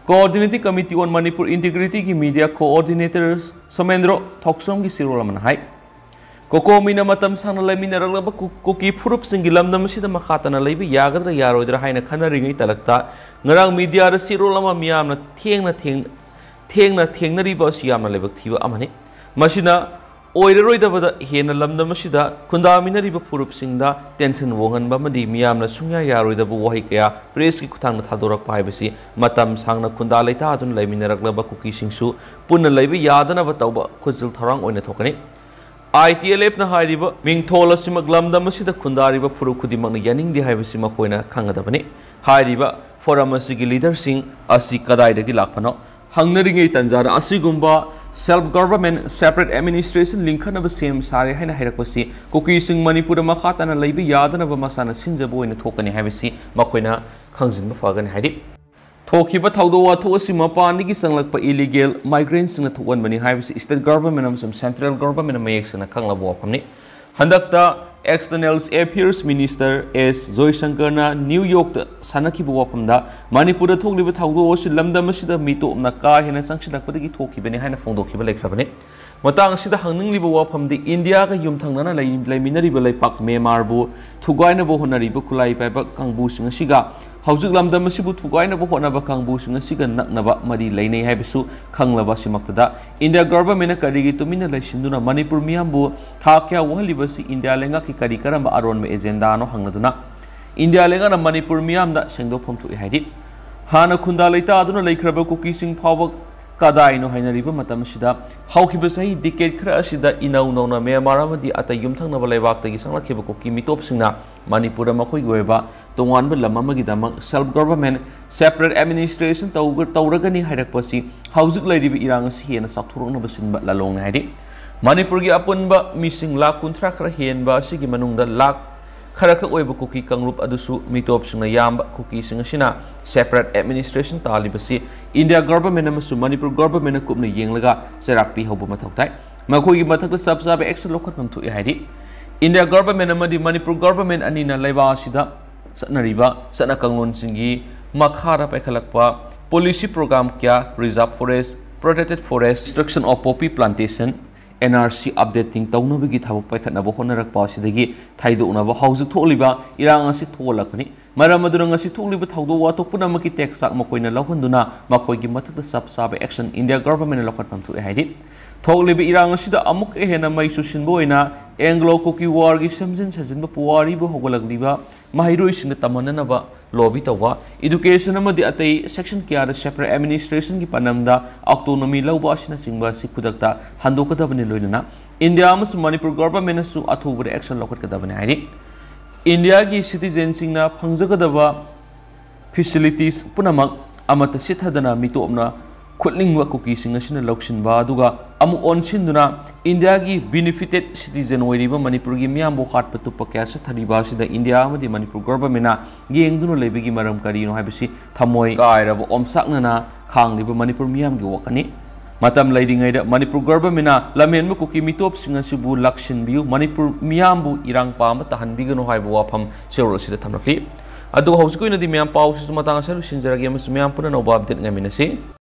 Coordinating Committee on Manipur Integrityꯒꯤ Media Coordinator Somendro ꯊꯣꯛꯆꯣꯝꯒꯤ ꯆꯦꯔꯣꯜ ꯑꯃꯅ ꯍꯥꯏ, COCOMIꯅ ꯃꯇꯝ ꯁꯥꯡꯅ ꯂꯩꯃꯤꯟꯅꯔꯛꯂꯕ ꯀꯨ-, ꯀꯨꯀꯤ ꯐꯨꯔꯨꯞꯁꯤꯡꯒꯤ ꯂꯝꯗꯝ ꯑꯁꯤꯗ ꯃꯈꯥ ꯇꯥꯅ ꯂꯩꯕ ꯌꯥꯒꯗ꯭ꯔꯥ ꯌꯥꯔꯣꯏꯗ꯭ꯔꯥ ꯍꯥꯏꯅ ꯈꯟꯅꯔꯤꯉꯩ ꯇꯥꯂꯛꯇ ꯉꯔꯥꯡ mediaꯗ ꯆꯦꯔꯣꯜ ꯑꯃ ꯃꯤꯌꯥꯝꯅ ꯊꯦꯡꯅ ꯊꯦꯡ-, ꯊꯦꯡꯅ ꯊꯦꯡꯅꯔꯤꯕ ꯑꯁꯤ ꯌꯥꯝꯅ ꯂꯥꯏꯕꯛ ꯊꯤꯕ ꯑꯃꯅꯤ꯫ ꯃꯁꯤꯅ ꯑꯣꯏꯔꯔꯣꯏꯗꯕꯗ ꯍꯦꯟꯅ ꯂꯝꯗꯝ ꯑꯁꯤꯗ ꯈꯨꯟꯗꯥꯃꯤꯟꯅꯔꯤꯕ ꯐꯨꯔꯨꯞꯁꯤꯡꯗ tension ꯋꯥꯡꯍꯟꯕ ꯑꯃꯗꯤ ꯃꯤꯌꯥꯝꯅ ꯁꯨꯡꯌꯥ ꯌꯥꯔꯣꯏꯗꯕ ꯋꯥꯍꯩ ꯀꯌꯥ pressꯀꯤ ꯈꯨꯠꯊꯥꯡꯗ ꯊꯥꯗꯣꯔꯛꯄ ꯍꯥꯏꯕꯁꯤ ꯃꯇꯝ ꯁꯥꯡꯅ ꯈꯨꯟꯗꯥ ꯂꯩꯇꯥꯗꯨꯅ ꯂꯩꯃꯤꯟꯅꯔꯛꯂꯕ ꯀꯨꯀꯤꯁꯤꯡꯁꯨ ꯄꯨꯟꯅ ꯂꯩꯕ ꯌꯥꯗꯅꯕ ꯇꯧꯕ ꯈꯨꯖꯤꯜ ꯊꯧꯔꯥꯡ ꯑꯣꯏꯅ ꯊꯣꯛꯀꯅꯤ꯫ ITLFꯅ ꯍꯥꯏꯔꯤꯕ ꯃꯤꯡꯊꯣꯜ ꯑꯁꯤꯃꯛ ꯂꯝꯗꯝ ꯑꯁꯤꯗ ꯈꯨꯟꯗꯥꯔꯤꯕ ꯐꯨꯔꯨꯞ ꯈꯨꯗꯤꯡꯃꯛꯅ ꯌꯥꯅꯤꯡꯗꯦ ꯍꯥꯏꯕꯁꯤ ꯃꯈꯣꯏꯅ ꯈꯪꯒꯗꯕꯅꯤ꯫ ꯍꯥꯏꯔꯤꯕ forum ꯑꯁꯤꯒꯤ leaderꯁꯤꯡ ꯑꯁꯤ ꯀꯗꯥꯏꯗꯒꯤ ꯂꯥꯛꯄꯅꯣ? ꯍꯪꯅꯔꯤꯉꯩ ꯇꯟꯖꯥꯗ ꯑꯁꯤꯒꯨꯝꯕ self government, separate administration ꯂꯤꯡꯈꯠꯅꯕ ꯁꯦꯝ ꯁꯥꯔꯦ ꯍꯥꯏꯅ ꯍꯥꯏꯔꯛꯄꯁꯤ ꯀꯨꯀꯤꯁꯤꯡ ꯃꯅꯤꯄꯨꯔꯗ ꯃꯈꯥ ꯇꯥꯅ ꯂꯩꯕ ꯌꯥꯗꯅꯕ ꯃꯁꯥꯅ ꯁꯤꯟꯖꯕ ꯑꯣꯏꯅ ꯊꯣꯛꯀꯅꯤ ꯍꯥꯏꯕꯁꯤ ꯃꯈꯣꯏꯅ ꯈꯪꯖꯤꯟꯕ ꯐꯒꯅꯤ꯫ ꯍꯥꯏꯗꯤ, ꯊꯣꯛꯈꯤꯕ ꯊꯧꯗꯣꯛ ꯋꯥꯊꯣꯛ ꯑꯁꯤ ꯃꯄꯥꯟꯗꯒꯤ ꯆꯪꯂꯛꯄ illegal migrantꯁꯤꯡꯅ ꯊꯣꯛꯍꯟꯕꯅꯤ ꯍꯥꯏꯕꯁꯤ state government ꯑꯃꯁꯨꯡ central governmentꯅ ꯃꯌꯦꯛ ꯁꯦꯡꯅ ꯈꯪꯂꯕ ꯋꯥꯐꯝꯅꯤ꯫ ꯍꯟꯗꯛꯇ External Affairs Minister ꯑꯦꯁ ꯖꯣꯏꯁꯪꯀꯔꯅ New Yorkꯇ ꯁꯥꯟꯅꯈꯤꯕ ꯋꯥꯐꯝꯗ ꯃꯅꯤꯄꯨꯔꯗ ꯊꯣꯛꯂꯤꯕ ꯊꯧꯗꯣꯛ ꯑꯁꯤ ꯂꯝꯗꯝ ꯑꯁꯤꯗ ꯃꯤꯇꯣꯞꯅ ꯀꯥ ꯍꯦꯟꯅ ꯆꯪꯁꯤꯜꯂꯛꯄꯗꯒꯤ ꯊꯣꯛꯈꯤꯕꯅꯤ ꯍꯥꯏꯅ ꯐꯣꯡꯗꯣꯛꯈꯤꯕ ꯂꯩꯈ꯭ꯔꯕꯅꯤ꯫ ꯃꯇꯥꯡ ꯑꯁꯤꯗ ꯍꯪꯅꯤꯡꯂꯤꯕ ꯋꯥꯐꯝꯗꯤ ꯏꯟꯗꯤꯌꯥꯒ ꯌꯨꯝꯊꯪꯅꯅ ꯂꯩ-, ꯂꯩꯃꯤꯟꯅꯔꯤꯕ ꯂꯩꯄꯥꯛ ꯃ꯭ꯌꯥꯟꯃꯥꯔꯕꯨ ꯊꯨꯒꯥꯏꯅꯕ ꯍꯣꯠꯅꯔꯤꯕ ꯈꯨꯠꯂꯥꯏ ꯄꯥꯏꯕ ꯀꯥꯡꯕꯨꯁꯤꯡ ꯑꯁꯤꯒ ꯍꯧꯖꯤꯛ ꯂꯝꯗꯝ ꯑꯁꯤꯕꯨ ꯊꯨꯒꯥꯏꯅꯕ ꯍꯣꯠꯅꯕ ꯀꯥꯡꯕꯨꯁꯤꯡ ꯑꯁꯤꯒ ꯅꯛꯅꯕ ꯃꯔꯤ ꯂꯩꯅꯩ ꯍꯥꯏꯕꯁꯨ ꯈꯪꯂꯕ ꯑꯁꯤꯃꯛꯇꯗ, ꯏꯟꯗꯤꯌꯥ ꯒꯚꯔꯟꯃꯦꯟꯠꯅ ꯀꯔꯤꯒꯤ ꯇꯨꯃꯤꯟꯅ ꯂꯩꯁꯤꯟꯗꯨꯅ ꯃꯅꯤꯄꯨꯔ ꯃꯤꯌꯥꯝꯕꯨ ꯊꯥ ꯀꯌꯥ ꯋꯥꯍꯜꯂꯤꯕꯁꯤ ꯏꯟꯗꯤꯌꯥ ꯂꯩꯉꯥꯛꯀꯤ ꯀꯔꯤ ꯀꯔꯝꯕ ꯑꯔꯣꯟꯕ ꯑꯦꯖꯦꯟꯗꯥꯅꯣ ꯍꯪꯂꯗꯨꯅ, ꯏꯟꯗꯤꯌꯥ ꯂꯩꯉꯥꯛꯅ ꯃꯅꯤꯄꯨꯔ ꯃꯤꯌꯥꯝꯗ ꯁꯦꯡꯗꯣꯛꯐꯝ ꯊꯣꯛꯏ ꯍꯥꯏꯔꯤ꯫ ꯍꯥꯟꯅ ꯈꯨꯟꯗꯥ ꯂꯩꯇꯥꯗꯨꯅ ꯂꯩꯈ꯭ꯔꯕ ꯀꯨꯀꯤꯁꯤꯡ ꯐꯥꯎꯕ ꯀꯗꯥꯏꯅꯣ ꯍꯥꯏꯅꯔꯤꯕ ꯃꯇꯝ ꯑꯁꯤꯗ, ꯍꯧꯈꯤꯕ ꯆꯍꯤ ꯗꯤꯀꯦꯠ ꯈꯔ ꯑꯁꯤꯗ ꯏꯅꯧ ꯅꯧꯅ ꯃ꯭ꯌꯥꯟꯃꯥꯔ ꯑꯃꯗꯤ ꯑꯇꯩ ꯌꯨꯝꯊꯪꯅꯕ ꯂꯩꯕꯥꯛꯇꯒꯤ ꯆꯪꯂꯛꯈꯤꯕ ꯀꯨꯀꯤ ꯃꯤꯇꯣꯞꯁꯤꯡꯅ ꯃꯅꯤꯄꯨꯔꯗ ꯃꯈꯣꯏꯒꯤ ꯑꯣꯏꯕ ꯇꯣꯉꯥꯟꯕ ꯂꯝ ꯑꯃꯒꯤꯗꯃꯛ self government, separate administration ꯇꯧꯒ-, ꯇꯧꯔꯒꯅꯤ ꯍꯥꯏꯔꯛꯄꯁꯤ ꯍꯧꯖꯤꯛ ꯂꯩꯔꯤꯕ ꯏꯔꯥꯡ ꯑꯁꯤ ꯍꯦꯟꯅ ꯆꯥꯎꯊꯣꯔꯛꯅꯕ ꯁꯤꯟꯕ ꯂꯥꯂꯣꯡꯅꯤ ꯍꯥꯏꯔꯤ꯫ ꯃꯅꯤꯄꯨꯔꯒꯤ ꯑꯄꯨꯟꯕ ꯃꯤꯁꯤꯡ ꯂꯥꯈ ꯀꯨꯟꯊ꯭ꯔꯥ ꯈꯔ ꯍꯦꯟꯕ ꯑꯁꯤꯒꯤ ꯃꯅꯨꯡꯗ ꯂꯥꯈ ꯈꯔꯈꯛ ꯑꯣꯏꯕ ꯀꯨꯀꯤ ꯀꯥꯡꯂꯨꯞ ꯑꯗꯨꯁꯨ ꯃꯤꯇꯣꯞꯁꯤꯡꯅ ꯌꯥꯝꯕ ꯀꯨꯀꯤꯁꯤꯡ ꯑꯁꯤꯅ separate administration ꯇꯥꯜꯂꯤꯕꯁꯤ ꯏꯟꯗꯤꯌꯥ ꯒꯚꯔꯟꯃꯦꯟꯠ ꯑꯃꯁꯨꯡ ꯃꯅꯤꯄꯨꯔ ꯒꯚꯔꯟꯃꯦꯟꯠꯅ ꯀꯨꯞꯅ ꯌꯦꯡꯂꯒ ꯆꯩꯔꯥꯛ ꯄꯤꯍꯧꯕ ꯃꯊꯧ ꯇꯥꯏ꯫ ꯃꯈꯣꯏꯒꯤ ꯃꯊꯛꯇ ꯆꯞ ꯆꯥꯕ action ꯂꯧꯈꯠꯐꯝ ꯊꯣꯛꯏ ꯍꯥꯏꯔꯤ꯫ ꯏꯟꯗꯤꯌꯥ ꯒꯚꯔꯟꯃꯦꯟꯠ ꯑꯃꯗꯤ ꯃꯅꯤꯄꯨꯔ ꯒꯚꯔꯟꯃꯦꯟꯠ ꯑꯅꯤꯅ ꯂꯩꯕꯥꯛ ꯑꯁꯤꯗ ꯆꯠꯅꯔꯤꯕ ꯆꯠꯅ ꯀꯥꯡꯂꯣꯟꯁꯤꯡꯒꯤ ꯃꯈꯥꯗ ꯄꯥꯏꯈꯠꯂꯛꯄ policy program ꯀꯌꯥ, reserve forest, protected forest, destruction of poppy plantation, N R C updating ꯇꯧꯅꯕꯒꯤ ꯊꯕꯛ ꯄꯥꯏꯈꯠꯅꯕ ꯍꯣꯠꯅꯔꯛꯄ ꯑꯁꯤꯗꯒꯤ ꯊꯩꯗꯣꯛꯅꯕ ꯍꯧꯖꯤꯛ ꯊꯣꯛꯂꯤꯕ ꯏꯔꯥꯡ ꯑꯁꯤ ꯊꯣꯛꯍꯜꯂꯛꯄꯅꯤ꯫ ꯃꯔꯝ ꯑꯗꯨꯅ ꯉꯁꯤ ꯊꯣꯛꯂꯤꯕ ꯊꯧꯗꯣꯛ ꯋꯥꯊꯣꯛ ꯄꯨꯝꯅꯃꯛꯀꯤ ꯇꯦꯛꯆꯥꯛ ꯃꯈꯣꯏꯅ ꯂꯧꯍꯟꯗꯨꯅ ꯃꯈꯣꯏꯒꯤ ꯃꯊꯛꯇ ꯆꯞ ꯆꯥꯕ action ꯏꯟꯗꯤꯌꯥ ꯒꯚꯔꯟꯃꯦꯟꯠꯅ ꯂꯧꯈꯠꯐꯝ ꯊꯣꯛꯑꯦ ꯍꯥꯏꯔꯤ꯫ ꯊꯣꯛꯂꯤꯕ ꯏꯔꯥꯡ ꯑꯁꯤꯗ ꯑꯃꯨꯛꯀ ꯍꯦꯟꯅ ꯃꯩ ꯆꯨꯁꯤꯟꯕ ꯑꯣꯏꯅ Anglo Kuki War ꯒꯤ ꯁꯦꯝꯖꯤꯟ ꯁꯥꯖꯤꯟꯕ ꯄꯨꯋꯥꯔꯤꯕꯨ ꯍꯧꯒꯠꯂꯛꯂꯤꯕ ꯃꯍꯩꯔꯣꯏꯁꯤꯡꯗ ꯇꯝꯍꯟꯅꯅꯕ lobby ꯇꯧꯕ, education ꯑꯃꯗꯤ ꯑꯇꯩ section ꯀꯌꯥꯗ separate administration ꯒꯤ ꯄꯥꯟꯗꯝꯗ autonomy ꯂꯧꯕ ꯑꯁꯤꯅꯆꯤꯡꯕ ꯑꯁꯤ ꯈꯨꯗꯛꯇ ꯍꯟꯗꯣꯛꯀꯗꯕꯅꯤ꯫ ꯂꯣꯏꯅꯅ ꯏꯟꯗꯤꯌꯥ ꯑꯃꯁꯨꯡ ꯃꯅꯤꯄꯨꯔ ꯒꯚꯔꯟꯃꯦꯟꯠ ꯅꯁꯨ ꯑꯊꯨꯕꯗ action ꯂꯧꯈꯠꯀꯗꯕꯅꯤ ꯍꯥꯏꯔꯤ꯫ ꯏꯟꯗꯤꯌꯥꯒꯤ citizen ꯁꯤꯡꯅ ꯐꯪꯖꯒꯗꯕ facilities ꯄꯨꯝꯅꯃꯛ ꯑꯃꯠꯇ ꯆꯤꯠꯊꯗꯅ ꯃꯤꯇꯣꯞꯅ ꯈꯨꯠꯅꯤꯡꯕ ꯀꯨꯀꯤꯁꯤꯡ ꯑꯁꯤꯅ ꯂꯧꯁꯤꯟꯕ ꯑꯗꯨꯒ ꯑꯃꯨꯛ ꯑꯣꯟꯁꯤꯟꯗꯨꯅ ꯏꯟꯗꯤꯌꯥꯒꯤ benefited citizen ꯑꯣꯏꯔꯤꯕ ꯃꯅꯤꯄꯨꯔꯒꯤ ꯃꯤꯌꯥꯝꯕꯨ ꯍꯥꯠꯄ ꯇꯨꯞꯄ ꯀꯌꯥ ꯆꯠꯊꯔꯤꯕ ꯑꯁꯤꯗ ꯏꯟꯗꯤꯌꯥ ꯑꯃꯗꯤ ꯃꯅꯤꯄꯨꯔ ꯒꯚꯔꯟꯃꯦꯟꯠꯅ ꯌꯦꯡꯗꯨꯅ ꯂꯩꯕꯒꯤ ꯃꯔꯝ ꯀꯔꯤꯅꯣ ꯍꯥꯏꯕꯁꯤ ꯊꯃꯣꯏ ꯀꯥꯏꯔꯕ ꯑꯣꯝꯆꯥꯛꯅꯅ ꯈꯥꯡꯂꯤꯕ ꯃꯅꯤꯄꯨꯔ ꯃꯤꯌꯥꯝꯒꯤ ꯋꯥꯈꯜꯅꯤ꯫ ꯃꯇꯝ ꯂꯩꯔꯤꯉꯩꯗ ꯃꯅꯤꯄꯨꯔ ꯒꯚꯔꯟꯃꯦꯟꯠꯅ ꯂꯝꯍꯦꯟꯕ ꯀꯨꯀꯤ ꯃꯤꯇꯣꯞꯁꯤꯡ ꯑꯁꯤꯕꯨ ꯂꯥꯛꯁꯤꯟꯕꯤꯌꯨ꯫ ꯃꯅꯤꯄꯨꯔ ꯃꯤꯌꯥꯝꯕꯨ ꯏꯔꯥꯡ ꯄꯥꯝꯕ ꯇꯥꯍꯟꯕꯤꯒꯅꯨ ꯍꯥꯏꯕ ꯋꯥꯐꯝ ꯁꯤꯔꯣꯜ ꯑꯁꯤꯗ ꯊꯝꯂꯛꯂꯤ꯫ ꯑꯗꯨꯒ ꯍꯧꯖꯤꯛꯀꯤ ꯑꯣꯏꯅꯗꯤ ꯃꯌꯥꯝ ꯄꯥꯎꯁꯤꯁꯨ ꯃꯇꯥꯡ ꯑꯁꯤꯗ ꯂꯣꯏꯁꯤꯟꯖꯔꯒꯦ ꯑꯃꯁꯨꯡ ꯃꯌꯥꯝ ꯄꯨꯟꯅ ꯑꯅꯧꯕ update ꯉꯥꯏꯃꯤꯟꯅꯁꯤ꯫